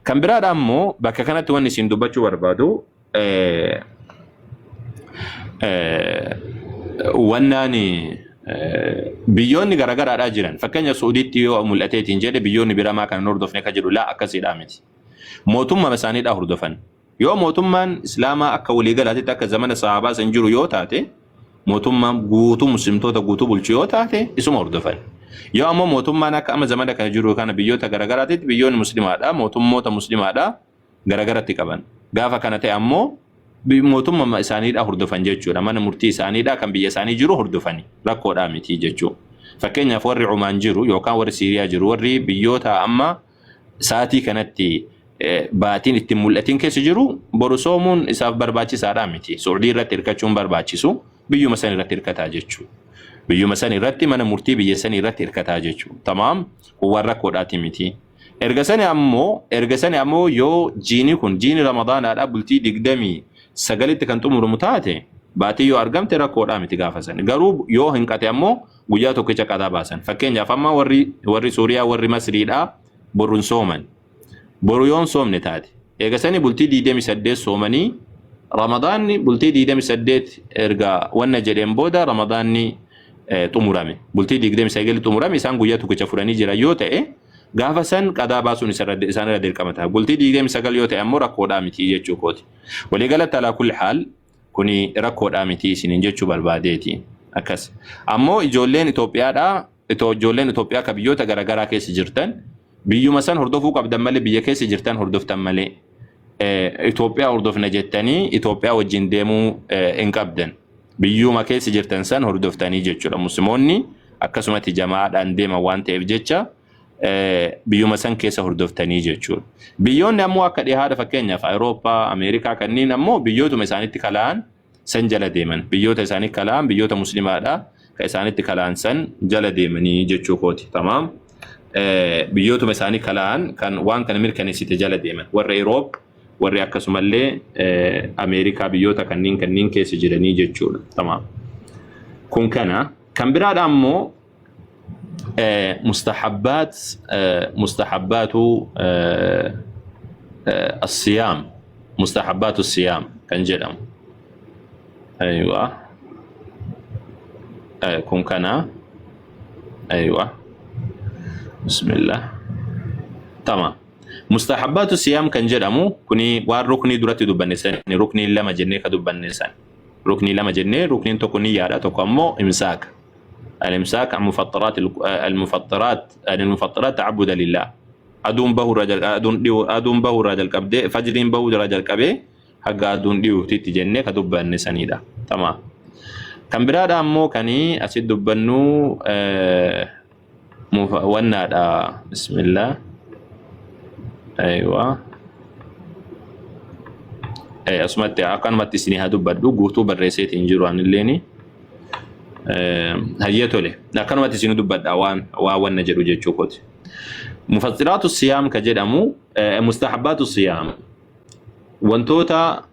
S1: Kan biraadha ammoo bakka kanatti wanni isin dubbachuu barbaadu, wannaan biyyoonni garagaraadhaa jiran, fakkeenya Suudiitti yoo mul'ateetiin jedhe, biyyoonni biramaa kan hin hordofne ka jedhu, laa, akkasiidhaa miti. Mootummaa isaaniidhaa hordofan. Yoo mootummaan Islaamaa akka waliigalaatitti akka zamana sahaabaa san jiru yoo taate, mootummaan guutuu muslimtoota guutuu bulchu yoo taate, isuma hordofan. Yoo ammoo mootummaan akka amma zamana kana jiru kana biyyoota garagaraatitti biyyoonni muslimaadha, mootummoota muslimaadha garagaratti qaban. Gaafa kana ta'e ammoo mootummaa isaaniidha hordofan jechuudha. Mana murtii isaaniidha kan biyya isaanii jiru hordofani. Rakkoodhaa miti jechuudha. Fakkeenyaaf warri Umaan jiru yookaan warri Siiriyaa jiru, warri biyyoota amma sa'aatii kanatti baatiin ittiin mul'atiin keessa jiru, boru soomuun isaaf barbaachisaadha miti. Suudii irratti hirkachuun barbaachisu, biyyuma san irratti hirkataa jechuudha. Biyyuma san irratti, mana murtii biyya sanii irratti hirkataa jechuudha. Tamaam, kun waan rakkoodhaati miti. Erga sani ammoo yoo jiini kun, jiini Ramadaanaadha bultii 29tti kan xumuramu taate, baatii yoo argamte rakkoodhaa miti gaafa sani. Garuu yoo hinqate ammoo guyyaa tokkicha qadaa baasan. Fakkeenyaaf amma warri Suuriyaa, warri Masriidhaa Boru hin sooman. Boru yoon soomne taate. Eega sani bultii 28 soomanii, Ramadaanni bultii 28 erga wanna jedheen booda Ramadaanni xumurame. Bultii 29 xumurame, isaan guyyaa tokkicha fudhanii jiran yoo ta'e, gaafa san qadaa baasuun isaan irra dirqama ta'a. Bultii 29 yoo ta'e ammoo rakkoodhaa miti jechuu kooti. Waliigalatti alaa kulli haal kuni rakkoodhaa miti isiniin jechuu barbaadeeti. Akkas. Ammoo ijoolleen Itoophiyaadhaa, ijoolleen Itoophiyaa ka biyyoota garaagaraa keessa jirtan, biyyuma san hordofuu qabdan malee, biyya keessa jirtan hordoftan malee, Itoophiyaa hordofna jettanii Itoophiyaa wajjin deemuu hin qabdan. Biyyuma keessa jirtan san hordoftanii jechuudha. Musliimoonni akkasumatti jamaadhaan deeman waan ta'eef jecha biyyuma san keessa hordoftanii jechuudha. Biyyoonni ammoo akka dhihaadha, fakkeenyaaf Awurooppaa, Ameerikaa kanneen ammoo biyyootuma isaanitti kala'an san jala deeman. Biyyoota isaanii kala'an, biyyoota musliimaadha. Ka isaanitti kala'an san jala deemanii jechuu kooti. Tamaam. Biyyootuma isaanii kala'an kan waan kana mirkaneessite jala deeman. Warri Euroop, warri akkasumallee Ameerikaa, biyyoota kanneen keessa jiranii jechuudha. Tamaam. Kun kana. Kan biraadha ammoo mustahabbaat, mustahabbaatu الصيام, mustahabbaatu الصيام kan jedhamu. Aywa. Kun kana. Aywa. Bismillah. Tamam. Mustahabbaatu siyaam kan jedhamu kuni waan ruknii duratti dubbanne san, ruknii lama jennee ka dubbanne san. Ruknii lama jennee, rukniin tokko niyyaadha, tokko ammoo imsaaka. الإمساك عن مفطرات المفطرات عن المفطرات تعبدا لله. Aduun bahuu irraa jalqabee, aduun dhiyuu, aduun bahuu irraa jalqabdee, fajriin bahuu irraa jalqabee haga aduun dhiyuutitti jennee ka dubbanne sanidha. Tamaam. Kan biraadha ammoo kanii asitti dubbannu wannaadha. Bismillah. Aywa. Asumatti akkanumatti isinii haa dubbadhu, guutuu barreesseetiin jiru anilleeni. Hayyee, tole, akkanumatti isinii dubbadha waan waan wanna jedhu jechuu kooti. Mufassiraatu siyaam ka jedhamu, mustahabbaatu siyaam, wantoota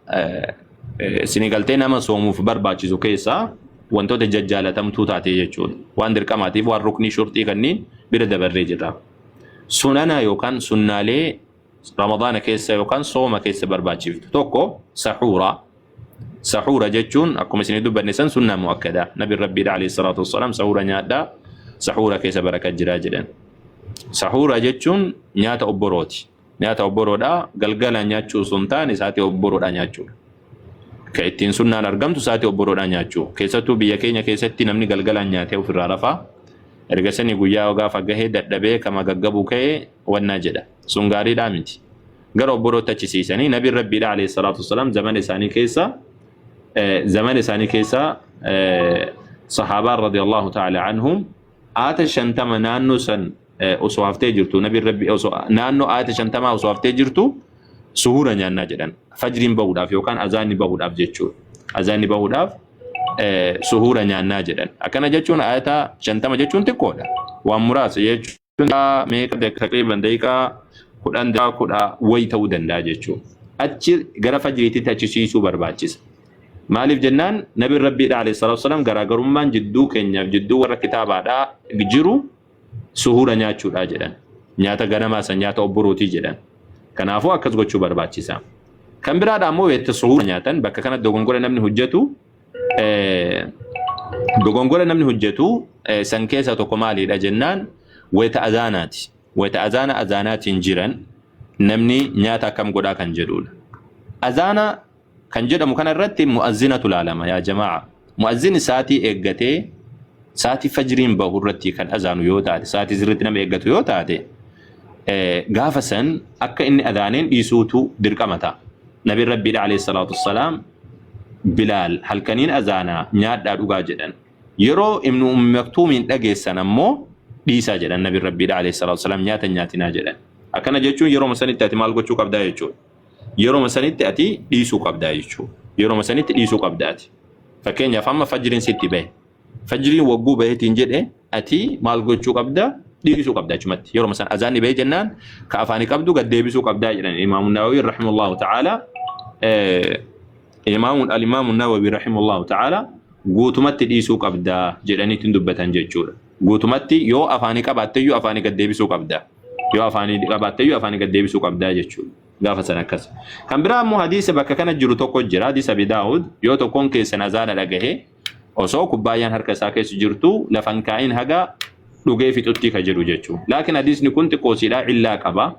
S1: isinii galtee nama soomuuf barbaachisu keessaa wantoota jajjaalatamtuu taate jechuudha. Waan dirqamaatiif waan ruknii shurxii kanneen bira dabarree jirra. Sunana yookaan sunnaalee Ramadaana keessa yookaan sooma keessa barbaachiftu tokko sahuura. Sahuura jechuun akkuma isinii dubbanne san sunnaa mu'akkadaa. Nabi Rabbiidha alayhi salaatu wassalaam sahuura nyaadhaa, sahuura keessa baraka jiraa jedhan. Sahuura jechuun nyaata obborooti. Nyaata obboroodhaa galgalaan nyaachuu osoo hin taane sa'aatii obboroodhaa nyaachuudha. Ka ittiin sunnaan argamtu sa'aatii obboroodhaa nyaachuu. Keessattuu biyya keenya keessatti namni galgalaan nyaatee ofirraa rafaa. Erga sanii guyyaa gaafa gahee dadhabee kama gaggabuu ka'ee wannaa jedha. Sun gaariidhaa miti. Gara obborootti achi siisanii nabiin Rabbiidha alayhi salaatu wassalaam zamana isaanii keessa sahaabaan radiyallahu ta'ala anhum aata 50 naannoo san osoo haftee jirtu, nabiin Rabbi osoo naannoo aata 50 osoo haftee jirtu suhuura nyaannaa jedhan. Fajriin bahuudhaaf yookaan azaanni bahuudhaaf jechuudha. Azaanni bahuudhaaf suhuura nyaannaa jedhan. Akkana jechuun aata 50 jechuun xiqqoodha. Waan muraasa jechuun meeqa, taqriiban daqiiqaa 10, daqiiqaa 10 wayi ta'uu danda'a jechuudha. Achi gara fajriititti achi siisuu barbaachisa. Maaliif jennaan, nabiin Rabbiidha alayhi salaatu wassalaam garaagarummaan jidduu keenyaaf jidduu warra kitaabaadhaa jiru suhuura nyaachuudha jedhan. Nyaata ganamaa san, nyaata obborootii jedhan. Kanaafuu akkas gochuu barbaachisa. Kan biraadha ammoo itti suhuura nyaatan bakka kanatti dogongora namni hojjetu san keessaa tokko maaliidha jennaan, wayita azaanaati. Wayita azaana azaanaatiin jiran namni nyaata akkam godhaa kan jedhudha. Azaana kan jedhamu kana irratti mu'azzinatu laalama, yaa jamaa. Mu'azzini sa'aatii eeggatee sa'aatii fajriin bahu irratti kan azaanu yoo taate, sa'aatii sirriitti nama eeggatu yoo taate, gaafa san akka inni azaaneen dhiisuutu dirqama ta'a. Nabiin Rabbiidha alayhi salaatu wassalaam Bilaal halkaniin azaanaa nyaadhaa dhugaa jedhan. Yeroo Ibnu Ummi Maktuumiin dhageessan ammoo dhiisaa jedhan. Nabiin Rabbiidha alayhi salaatu wassalaam nyaata hin nyaatinaa jedhan. Akkana jechuun yeroo sanitti ati maal gochuu qabdaa jechuudha. Yeroo sanitti ati dhiisuu qabdaa jechuudha. Yeroo sanitti dhiisuu qabda ati. Fakkeenyaaf amma fajriin sitti bahe. Fajriin wagguu baheetiin jedhe ati maal gochuu qabda? Dhiisuu qabda achumatti. Yeroo san azaanni bahe jennaan ka afaanii qabdu gad deebisuu qabdaa jedhan. Imaamu Nawawi rahimahullahu ta'ala, Alimaamu Nawawi rahimahullahu ta'ala guutumatti dhiisuu qabdaa jedhaniitiin dubbatan jechuudha. Guutumatti yoo afaanii qabaatte iyyuu afaanii gad deebisuu qabda. Yoo afaanii qabaatte iyyuu afaanii gad deebisuu qabdaa jechuudha. Gaafa san akkas. Kan biraa ammoo hadiisa bakka kana jiru tokko jira. Hadiisa Abi Daawud yoo tokkoon keessan azaana dhagahe osoo kubbaayyaan harka isaa keessa jirtu lafa hin kaa'in haga dhugee fixutti ka jedhu jechuudha. Laakiin hadiisni kun xiqqoosiidha illaa qaba.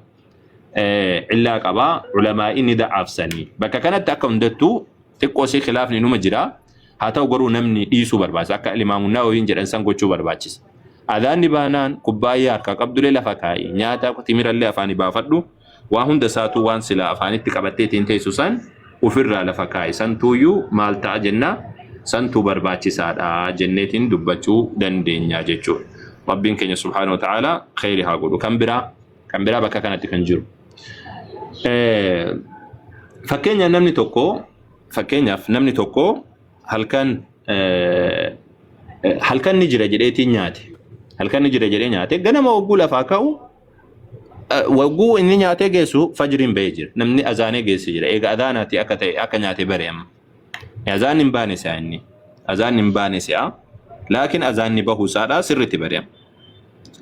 S1: Illaa qaba. Ulamaa'ii ni da'aafsanii. Bakka kanatti akka hundattuu xiqqoosii khilaafni numa jira. Haa ta'u garuu namni dhiisuu barbaachisa. Akka Imaamu Nawawiin jedhan san gochuu barbaachisa. Adhaanni baanaan kubbaayyaa harkaa qabdullee lafa kaa'i. Nyaata timirallee afaanii baafadhu. Waa hunda isaatuu waan silaa afaanitti qabattee ittiin teessu san ufirraa lafa kaa'i. Santuuyyuu maal ta'a jenna? Santuu barbaachisaadha jenneetiin dubbachuu dandeenya jechuudha. Rabbiin keenya subhaanahu wa ta'ala kheyri haa godhu. Kan biraa kan biraa bakka kanatti kan jiru. Fakkeenyaaf namni tokko fakkeenyaaf namni tokko halkan halkan ni jira jedheetiin nyaate. Halkan ni jira jedhee nyaate ganama hogguu lafaa ka'u wagguu inni nyaatee geessu fajriin bahee jira. Namni azaanee geesse jira. Eega azaanaati akka ta'e akka nyaate bare amma. Azaan hin baane si'a inni. Azaan hin baane si'a. Laakiin azaanni bahuu isaadhaa sirriitti bare amma.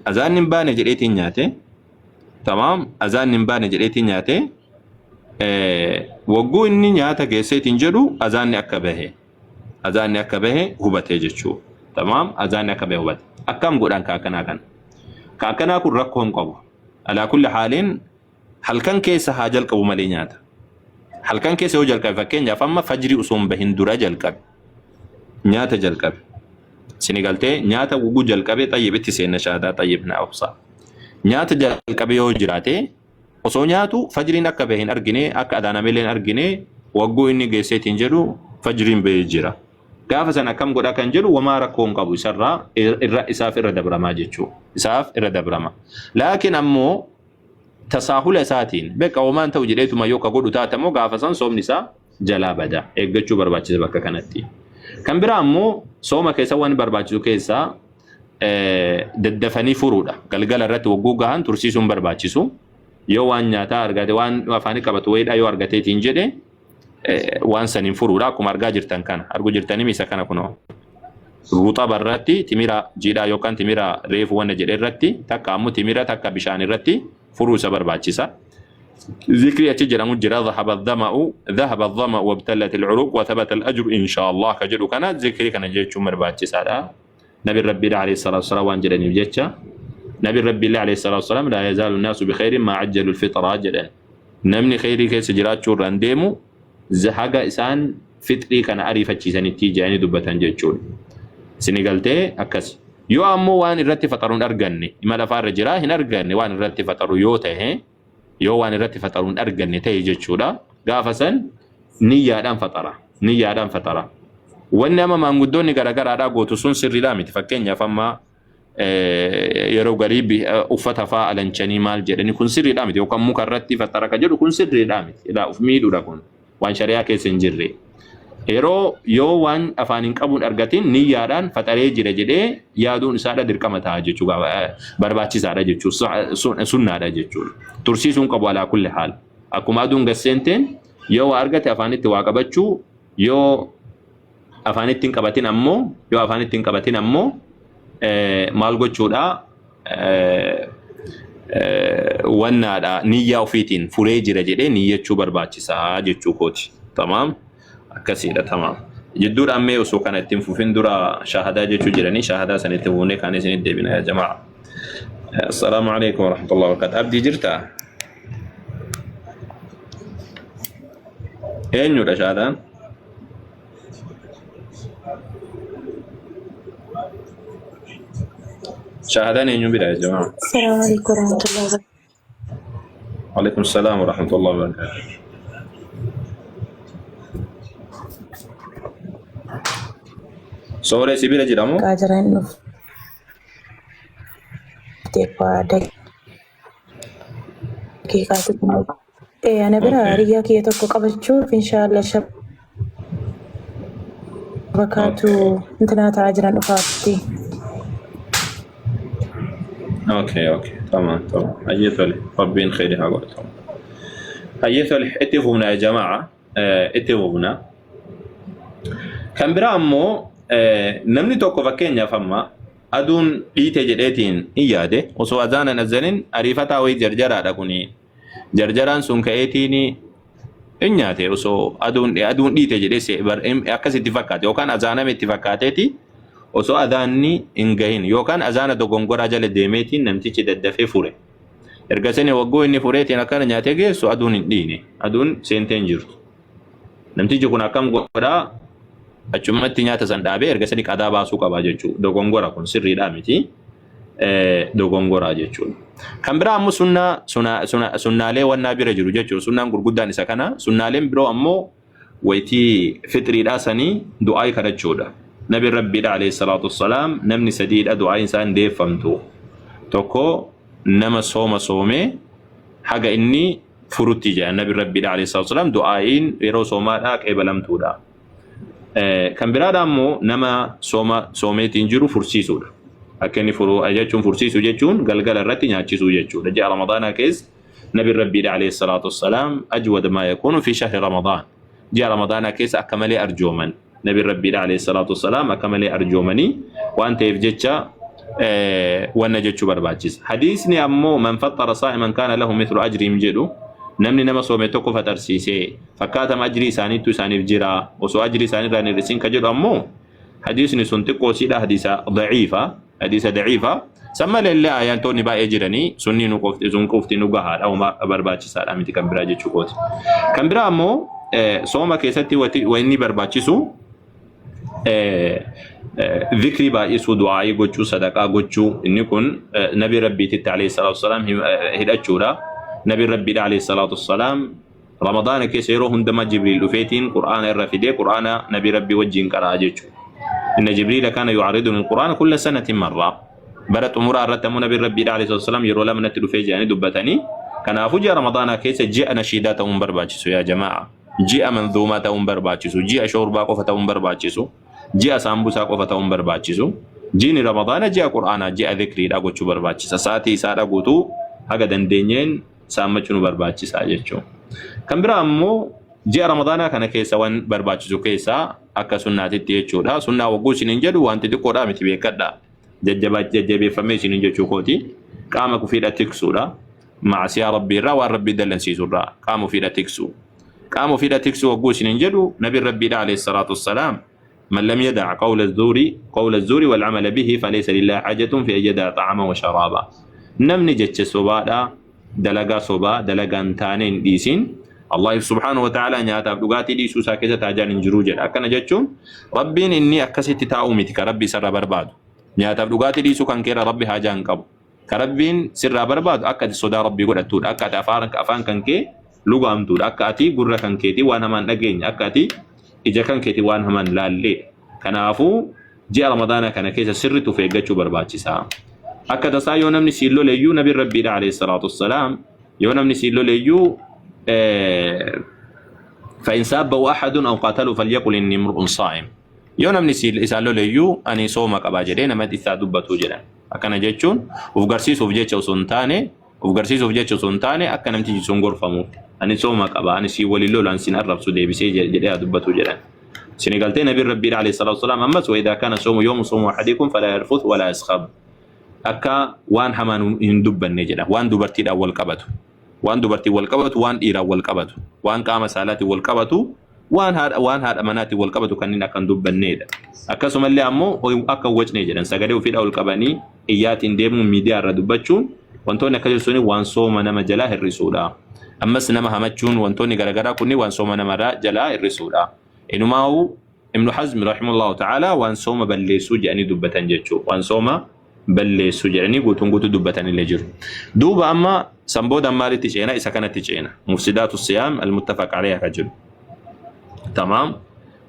S1: Azaanni hin baane jedheetiin nyaate. Tamaam azaanni hin baane jedheetiin nyaate. Wagguu inni nyaata geesseetiin jedhu azaanni akka bahe. Azaanni akka bahe hubatee jechuu. Tamaam azaanni akka bahe hubate. Akkam godhan ka akkanaa kana. Ka akkanaa kun rakkoo hin qabu. Alaa kulli haaliin halkan keessa haa jalqabu malee nyaata. Halkan keessa yoo jalqabe fakkeenyaaf amma fajrii osoo hin bahin dura jalqabe. Nyaata jalqabe. Sini galtee nyaata guguu jalqabe xayyib itti seenna shaadaa xayyib na obsa. Nyaata jalqabe yoo jiraate Osoo nyaatu fajriin akka bahe hin argine, akka adaanamellee hin argine, wagguu inni geesseetiin jedhu fajriin bahee jira. Gaafa san akkam godha kan jedhu wamaa rakkoo hin qabu isarraa irra isaaf irra dabramaa jechuu. Isaaf irra dabrama. Laakiin ammoo tasaahula isaatiin beqa wamaan ta'u jedheetuma yoo ka godhu taate ammoo gaafa san soomni isaa jalaa bada. Eeggachuu barbaachisa bakka kanatti. Kan biraa ammoo sooma keessa waan barbaachisu keessaa daddafanii furuudha. Galgala irratti wagguu gahan tursiisuun barbaachisu. Yoo waan nyaataa argate waan afaanii qabatu wayiidha yoo argateetiin jedhe waan saniin furuudha. Akkuma argaa jirtan kana arguu jirtanii isa kana kunoo. Ruxaba irratti timira jiidhaa yookaan timira reefu wanna jedhe irratti takka ammoo timira takka bishaan irratti furuu isa barbaachisa. Zikrii achi jedhamu jira dhahaba dhama'u dhahaba dhama'u wabtallat al-uruq wa thabata al-ajru insha Allah ka jedhu kana zikrii kana jechuun barbaachisaadha. Nabi Rabbii alayhi salatu wasalaam waan jedhaniif jecha Nabi Rabbii alayhi salatu wasalaam laa yazaalu naasu bi khairin maa ajjalu al-fitra jedhan. Namni khairii keessa jiraachuu irraan deemu haga isaan fixrii kana ariifachiisanitti jedhanii dubbatan jechuudha. Isin galtee akkas. Yoo ammoo waan irratti faxaru hin arganne imala lafaarra jira hin arganne waan irratti faxaru yoo ta'e yoo waan irratti faxaru hin arganne ta'e jechuudha. Gaafa san niyyaadhaan faxara. Niyyaadhaan faxara. Wanni amma maanguddoonni garaagaraadhaa gootu sun sirriidhaa miti. Fakkeenyaaf amma yeroo garii uffata fa'aa alanchanii maal jedhani kun sirriidhaa miti. Yookaan muka irratti faxara ka jedhu kun sirriidhaa miti. Ilaa of miidhuudha kun. Waan shari'aa keessa hin jirre. Yeroo yoo waan afaan hin qabuun argatin niyyaadhaan faxaree jira jedhee yaaduun isaadha dirqama ta'a jechuudha. Barbaachisaadha jechuudha. Sunnaadha jechuudha. Tursiisuun qabu alaa kulli haal. Akkuma aduun gad seenteen yoo waa argate afaanitti waa qabachuu yoo afaanitti hin qabatin ammoo yoo afaanitti hin qabatin ammoo maal gochuudha wannaadha niyyaa ofiitiin furee jira jedhee niyyachuu barbaachisaa jechuu kooti. Tamaam akkasiidha tamaam. Jidduudhaan mee osoo kana ittiin fufin dura shaahadaa jechuu jiranii shaahadaa san itti fufnee kaan isinitti deebina yaa jamaa. Assalaamu alaikum warahmatullahi wabarakatuh. Abdii jirtaa? Eenyudha shaadaan? Shahaadaan eenyu bira yaa jamaa?
S2: Assalamu alaikum warahmatullahi wabarakatuh.
S1: Alaikum salaam warahmatullahi wabarakatuh. Sooree si bira jira moo?
S2: Qaajaraan dhuftee kwa daqiiqaa xiqqoo. Ana bira
S1: Okay.
S2: hiriyyaa kiyya tokko qabachuuf inshaallah shabakaatu
S1: Okay.
S2: intinaa ta'aa jiran dhufaatti.
S1: Okay, okay. Tamam, tamam. Hayyee tole. Rabbiin kheyri haa godhu. Tamam. Hayyee tole. Itti fufna yaa jamaa. Itti fufna. Kan biraa ammoo namni tokko fakkeenyaaf amma Aduun dhiite jedheetiin hin yaade. Osoo azaana hin azanin ariifataa wayii jarjaraadha kuni. Jarjaraan sun ka'eetiin hin nyaate. Osoo aduun dhiite jedhee akkas itti fakkaate yookaan azaaname itti fakkaateeti osoo azaanni hin gahin yookaan azaana dogongoraa jala deemeetiin namtichi daddafee fure. Erga sani wagguu inni fureetiin akkana nyaatee geessu aduun hin dhiine. Aduun seentee hin jirtu. Namtichi kun akkam godhaa? Achumatti nyaata san dhaabee erga sani qadaa baasuu qabaa jechuudha. Dogongora kun sirriidhaa miti. Dogongoraa jechuudha. Kan biraa ammoo sunnaa sunnaalee wannaa bira jiru jechuudha. Sunnaan gurguddaan isa kana. Sunnaaleen biroo ammoo waytii fixriidhaa sanii du'aayii kadhachuudha. Nabi Rabbiidha alayhi salaatu wassalaam namni sadiidha du'aayiin isaa hin deeffamtu. Tokko nama sooma soomee haga inni furutti jedha Nabi Rabbiidha alayhi salaatu wassalaam du'aayiin yeroo soomaadhaa qeebalamtuudha. Kan biraadha ammoo nama sooma soomeetiin jiru fursiisuudha. Akka inni furu jechuun fursiisuu jechuun galgala irratti nyaachisuu jechuudha. Ji'a Ramadaanaa keessa Nabi Rabbiidha alayhi salaatu wassalaam ajwad maa yakuunu fi shahri Ramadaan. Ji'a Ramadaanaa keessa akka malee arjooman. Nabi Rabbiidha alayhi salaatu wassalaam akka malee arjoomanii waan ta'eef jecha wanna jechuu barbaachisa. Hadiisni ammoo man faxxara saa'iman kaana lahu mithlu ajriim jedhu, namni nama soome tokko faxarsiisee fakkaatama ajrii isaaniittu isaaniif jira osoo ajrii isaaniirraa hin hir'isin ka jedhu ammoo hadiisni sun xiqqoo siidha, hadiisa daciifa, hadiisa daciifa. San malee illee aayantoonni baay'ee jiranii sunni nu qofti, sun qofti nu gahaadha, homaa barbaachisaadha miti kan biraa jechuu kooti. Kan biraa ammoo sooma keessatti wanni barbaachisu zikrii baay'isuu, du'aa'ii gochuu, sadaqaa gochuu. Inni kun Nabi Rabbiititti alayhi salaatu wassalaam hidhachuudha. Nabi Rabbiidha alayhi salaatu wassalaam Ramadaana keessa yeroo hundumaa Jibriil dhufeetiin Qur'aana irra fidee Qur'aana Nabi Rabbii wajjin qara'a jechuudha. Inna Jibriila kaana yu'arriduni al-Qur'aana kulla sanatin marraa. Bara xumuraa irratti ammoo Nabi Rabbiidha alayhi salaatu wassalaam yeroo lama natti dhufee jedhanii dubbatanii. Kanaafuu ji'a Ramadaanaa keessa ji'a nashiidaa ta'uun barbaachisu yaa jamaa'a. Ji'a manzuumaa ta'uun barbaachisu. Ji'a shoorbaa qofa ta'uun barbaachisu. Ji'a saambusaa qofa ta'uun barbaachisu. Jiini Ramadaana ji'a Qur'aanaa, ji'a zikriidha gochuu barbaachisa. Sa'aatii isaadha guutuu haga dandeenyeen saammachuu nu barbaachisa jechuudha. Kan biraa ammoo ji'a Ramadaanaa kana keessa waan barbaachisu keessaa akka sunnaatitti jechuudha. Sunnaa wagguu isiniin jedhu wanti xiqqoodhaa miti, beekadha. Jajjabeeffamee isiniin jechuu kooti. Qaama ofiidha tiksuudha. Maasiyaa Rabbii irraa, waan Rabbii dallansiisu irraa qaama ofiidha tiksu. Qaama ofiidha tiksuu wagguu isiniin jedhu Nabiin Rabbiidha alayhi salaatu wassalaam من لم يدع قول الزور والعمل به فليس لله حاجة في أن يدع طعاما وشرابا. Namni jecha sobaadha, dalagaa sobaa, dalagaa hin taane hin dhiisin, Allah subhaanahu wa ta'ala nyaataaf dhugaatii dhiisuu isaa keessatti hajaan hin jiru jedha. Akkana jechuun Rabbiin inni akkasitti taa'uu miti ka Rabbi isarraa barbaadu. Nyaataaf dhugaatii dhiisuu kan keerra Rabbi hajaa hin qabu. Ka Rabbiin sirraa barbaadu akka ati sodaa Rabbii godhattuudha. Akka ati afaan kan kee lugaamtuudha. Akka ati gurra kan keetii waan hamaan dhageenye. Akka ati ija kan keetii waan hamaan laalleedha. Kanaafuu ji'a Ramadaanaa kana keessa sirriitti of eeggachuu barbaachisa. Akka tasaa yoo namni siin loleyyuu, Nabiin Rabbiidha alayhi salaatu wassalaam, yoo namni siin loleyyuu فإن سابه أحد أو قاتله فليقل إني امرؤ صائم. Yoo namni isaan loleyyuu ani sooma qabaa jedhee nama isaa dubbatu jedhan. Akkana jechuun uf garsiisuuf jecha osoo hin taane, uf garsiisuuf jecha osoo hin taane, akka namtichi sun gorfamuuf, ani sooma qaba, ani siin waliin lolu, ani siin arrabsu deebisee jedhee haa dubbatu jedhan. Sini galtee Nabiin Rabbiidha alayhi salaatu wassalaam ammas وإذا كان صوم يوم صوم أحدكم فلا يرفث ولا يصخب. Akka waan hamaan hin dubbanne jedha. Waan dubartiidhaan wal qabatu. Waan dubartiin wal qabatu, waan dhiiraan wal qabatu, waan qaama saalaatiin wal qabatu, waan haadha manaatiin wal qabatu kanneen akka hin dubbannedha. Akkasumallee ammoo akka hin wacne jedhan. Sagalee ofiidhaa ol qabanii iyyaatiin deemuun, miidiyaa irra dubbachuun, wantoonni akkasii suni waan sooma nama jalaa hir'isuudha. Ammas nama hamachuun, wantoonni garaagaraa kunniin waan sooma namarraa jalaa hir'isuudha. Inumaa'u Ibnu Hazm rahimahullahu ta'ala waan sooma balleessuu jedhanii dubbatan jechuudha. Waan sooma balleessuu jedhanii guutuun guutuu dubbatanillee jiru. Duuba amma san booda maalitti ceena? Isa kanatti ceena. مفسدات الصيام المتفق عليها ka jedhu. Tamaam.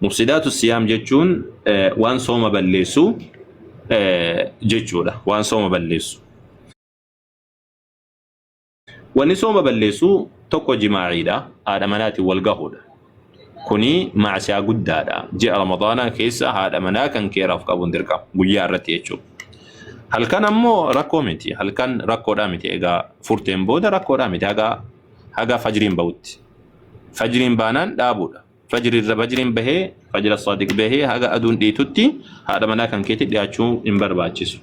S1: مفسدات الصيام jechuun waan sooma balleessu jechuudha. Waan sooma balleessu. Wanni sooma balleessu tokko jimaaciidha. Haadha manaatiin wal gahuudha. Kuni macsiyaa guddaadha. Ji'a Ramadaanaa keessa haadha manaa kan keeraaf qabuun dirqama. Guyyaa irratti jechuudha. Halkan ammoo rakkoo miti. Halkan rakkoodhaa miti. Egaa furteen booda rakkoodhaa miti. Haga fajriin bahutti. Fajriin baanaan dhaabuudha. Fajri irra fajriin bahee fajra saadiq bahee haga aduun dhiitutti haadha manaa kan keetti dhiyaachuu hin barbaachisu.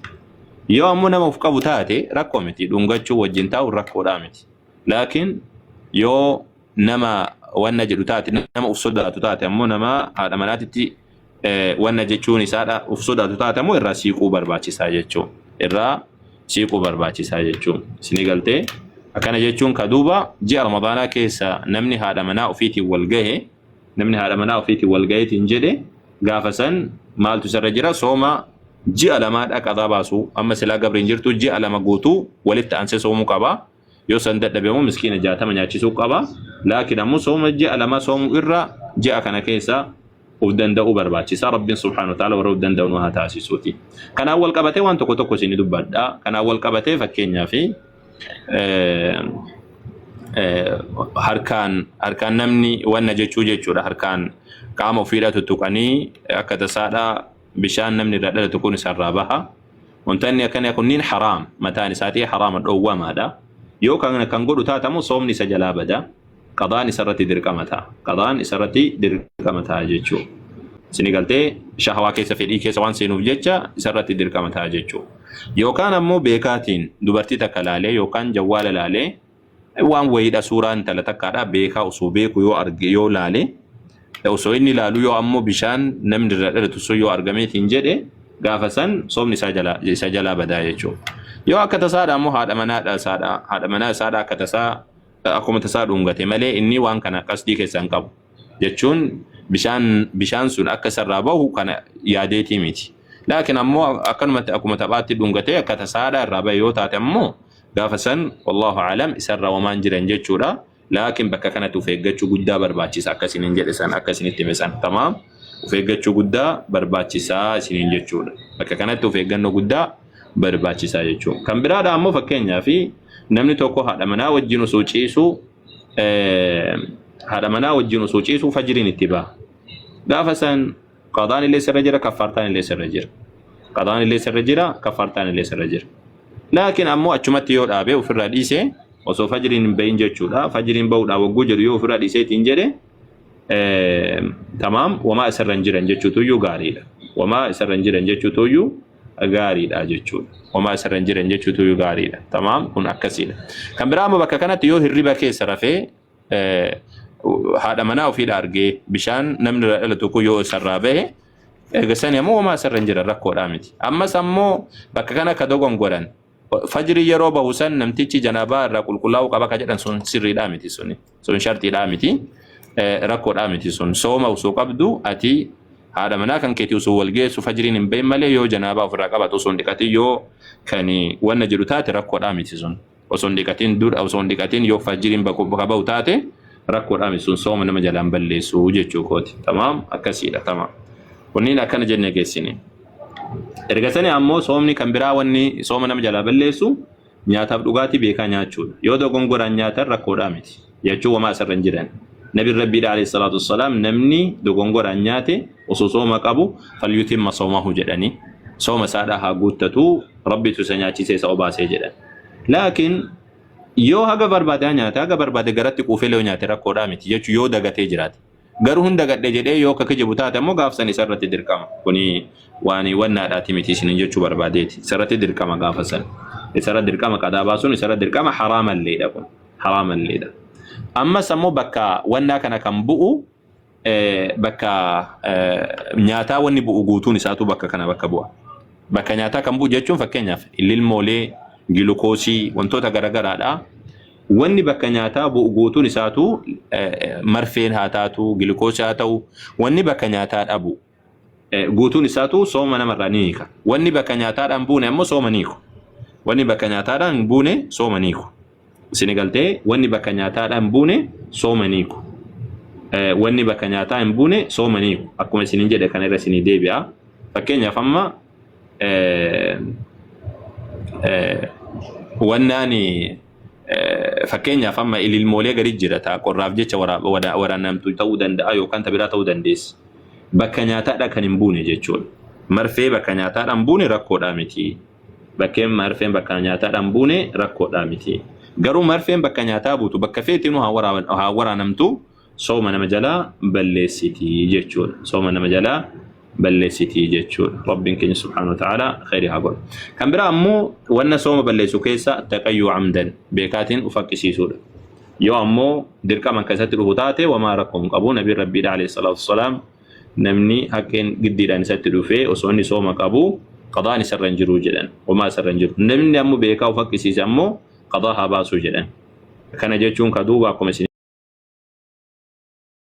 S1: Yoo ammoo nama of qabu taate rakkoo miti, dhungachuu wajjin taa'u rakkoodhaa miti. Laakiin yoo nama wanna jedhu taate, nama of sodaatu taate ammoo, nama haadha manaatitti wanna jechuun isaadha of sodaatu taate ammoo irraa siiquu barbaachisaa jechuu. Irraa siiquu barbaachisaa jechuu. Isinii galtee? Akkana jechuun ka duuba ji'a Ramadaanaa keessa namni haadha manaa ofiitiin wal gahe, namni haadha manaa ofiitiin wal gaheetiin jedhe, gaafa san maaltu isarra jira? Sooma ji'a lamaadha qadaa baasuu. Amma silaa gabriin jirtu ji'a 2 guutuu walitti aansee soomuu qaba. Yoo san dadhabe immoo miskiina 60 nyaachisuu qaba. Laakiin ammoo sooma ji'a 2 soomuu irra ji'a kana keessa of danda'uu barbaachisa. Rabbiin subhaanahu wa ta'ala warra of danda'u nu haa taasisuuti. Kanaan wal qabatee waan tokko tokko isin dubbadha. Kanaan wal qabatee fakkeenyaaf harkaan namni wanna jechuu jechuudha. Harkaan qaama ofiidhaa tuttuqanii akka tasaadhaa bishaan namni irraa dhalatu kun isarraa baha. Wantoonni akkana kunniin haraam, mataan isaatii haraama, dhoowwamaadha. Yoo kan godhu taatamu soomni isa jalaa bada. Qadaan isarratti dirqama ta'a. Qadaan isarratti dirqama ta'a jechuudha. Isin galtee? Shahawaa keessa, fedhii keessa waan seenuuf jecha isarratti dirqama ta'a jechuudha. Yookaan ammoo beekaatiin dubartii takka laalee yookaan jawwaala laalee waan wayiidha, suuraa intala takkaadha beekaa osoo beeku yoo arge, yoo laale, osoo inni ilaalu yoo ammoo bishaan namni irraa dhalatu sun yoo argameetiin jedhe, gaafa san soomni isaa jalaa isa jalaa badaa jechuudha. Yoo akka tasaadha ammoo haadha manaadha isaadha haadha manaa isaadha akka tasaa akkuma tasaa dhungate malee inni waan kana qasdii keessaa hin qabu jechuun, bishaan sun akka isarraa bahu kana yaadeetii miti. Laakiin ammoo akkanumatti akkuma taphaatti dhungatee akka tasaadha irraa bahe yoo taate ammoo, gaafa san wallahu alam isarra wamaan jiran jechuudha. Laakiin bakka kanatti of eeggachuu guddaa barbaachisa akka isiniin jedhe san, akka isinitti hime san, tamaam, of eeggachuu guddaa barbaachisaa isiniin jechuudha. Bakka kanatti of eeggannoo guddaa barbaachisaa jechuudha. Kan biraadha ammoo, fakkeenyaaf namni tokko haadha manaa wajjin osoo ciisuu fajriin itti baha. Gaafa san qadaan illee sirra jira, kaffaartaan illee sirra jira. Qadaan illee sirra jira, kaffaartaan illee sirra jira. Laakiin ammoo achumatti yoo dhaabee ofirraa dhiise, osoo fajriin hin bahin jechuudha. Fajriin bahuudhaan wagguu jedhu yoo ofirraa dhiiseetiin jedhe, tamaam, wamaa isarra hin jiran jechuutuyyuu gaariidha. Wamaa isarra hin jiran jechuutuyyuu gaariidha jechuudha. Wamaa isarra hin jiran jechuutuyyuu gaariidha. Tamaam, kun akkasiidha. Kan biraa ammoo bakka kanatti yoo hirriba keessa rafee haadha manaa ofiidha argee bishaan namni irraa dhalatu kun yoo isarraa bahe, erga sani ammoo wamaa isarra hin jiran, rakkoodhaa miti. Ammas ammoo bakka kana akka dogongoran, fajrii yeroo bahu san namtichi janaabaa irraa qulqullaa'uu qaba ka jedhan sun sirriidhaa miti suni. Sun shartiidhaa miti. Rakkoodhaa miti sun. Sooma osoo qabdu ati haadha manaa kan keetii osoo wal geessu fajriin hin bahin malee yoo janaabaa ofirraa qabatu, osoo hin dhiqatin yoo kan wanna jedhu taate, rakkoodhaa miti sun. Osoo hin dhiqatin dura, osoo hin dhiqatin yoo fajriin bakka bahu taate, rakkoodhaa miti sun, sooma nama jalaan balleessu jechuu kooti. Tamaam, akkasiidha, tamaam. Kunniin akkana jennee geessine. Erga sani ammoo soomni kan biraa wanni sooma nama jalaa balleessu nyaataaf dhugaatii beekaa nyaachuudha. Yoo dogongoraan nyaatan rakkoodhaa miti. Jechuun wamaa asirra hin jiran. Nabi Rabbiidha alayhi salaatu wassalaam namni dogongoraan nyaate osoo sooma qabu falyutimma soomahu jedhanii, sooma isaadhaa haa guuttatu, Rabbitu isa nyaachisee isa obaasee jedhan. Laakiin yoo haga barbaade haa nyaate, haga barbaade garatti quufee yoo nyaate rakkoodhaa miti jechuun yoo dagatee jiraate. Garuu hin dagadhe jedhee yoo akka kijibu taate ammoo gaafsan isa irratti dirqama. Kuni waan wannaadhaati miti isiniin jechuu barbaadeeti. Isa irratti dirqama gaafa san. Isa irratti dirqama, qadaa baasuun isa irratti dirqama, haraamalleedha kun. Haraamalleedha. Ammas ammoo bakka wannaa kana kan bu'u, bakka nyaataa wanni bu'u guutuun isaatu bakka kana bakka bu'a. Bakka nyaataa kan bu'u jechuun fakkeenyaaf lilmoolee, gilukoosii, wantoota garaagaraadha. Wanni bakka nyaataa bu'u guutuun isaatu, marfeen haa taatu, gilukoosii haa ta'u, wanni bakka nyaataa dhabu guutuun isaatu sooma namarraa ni hiika. Wanni bakka nyaataadhaan buune ammoo sooma ni hiiku. Wanni bakka nyaataadhaan buune sooma ni hiiku. Isin galtee? Wanni bakka nyaataadhaan buune sooma ni hiiku. Wanni bakka nyaataa hin buune sooma ni hiiku. Akkuma isinin jedhe kana irra isinii deebi'a. Fakkeenyaaf amma wannaan fakkeenyaaf amma ililmoolee gadi jira ta'a, qorraaf jecha waraanamtu ta'uu danda'a yookaan ta biraa ta'uu dandeessi. Bakka nyaataadhaa kan hin buune jechuudha. Marfee bakka nyaataadhaan buune rakkoodhaa miti. Bakkeen marfeen bakka nyaataadhaan buune rakkoodhaa miti. Garuu marfeen bakka nyaataa buutu bakka feetinuu haa waraanamtu. Sooma nama jalaa balleessiti jechuudha. Sooma nama jalaa balleessiti jechuudha. Rabbiin keenya subhaanahu wa ta'ala khayrii haa godhu. Kan biraa ammoo wanna sooma balleessu keessa taqayyuu amdan beekaatiin of haqqisiisuudha. Yoo ammoo dirqama keessatti dhufu taate wamaa rakkoo hin qabu. Nabiin Rabbiidha alayhi salaatu wassalaam namni haqqeen giddiidhaan isatti dhufee osoo inni sooma qabu qadaan isarra hin jiru jedhan. Wamaa isarra hin jiru. Namni ammoo beekaa of haqqisiise ammoo qadaa haa baasuu jedhan. Kana jechuun ka duuba akkuma isin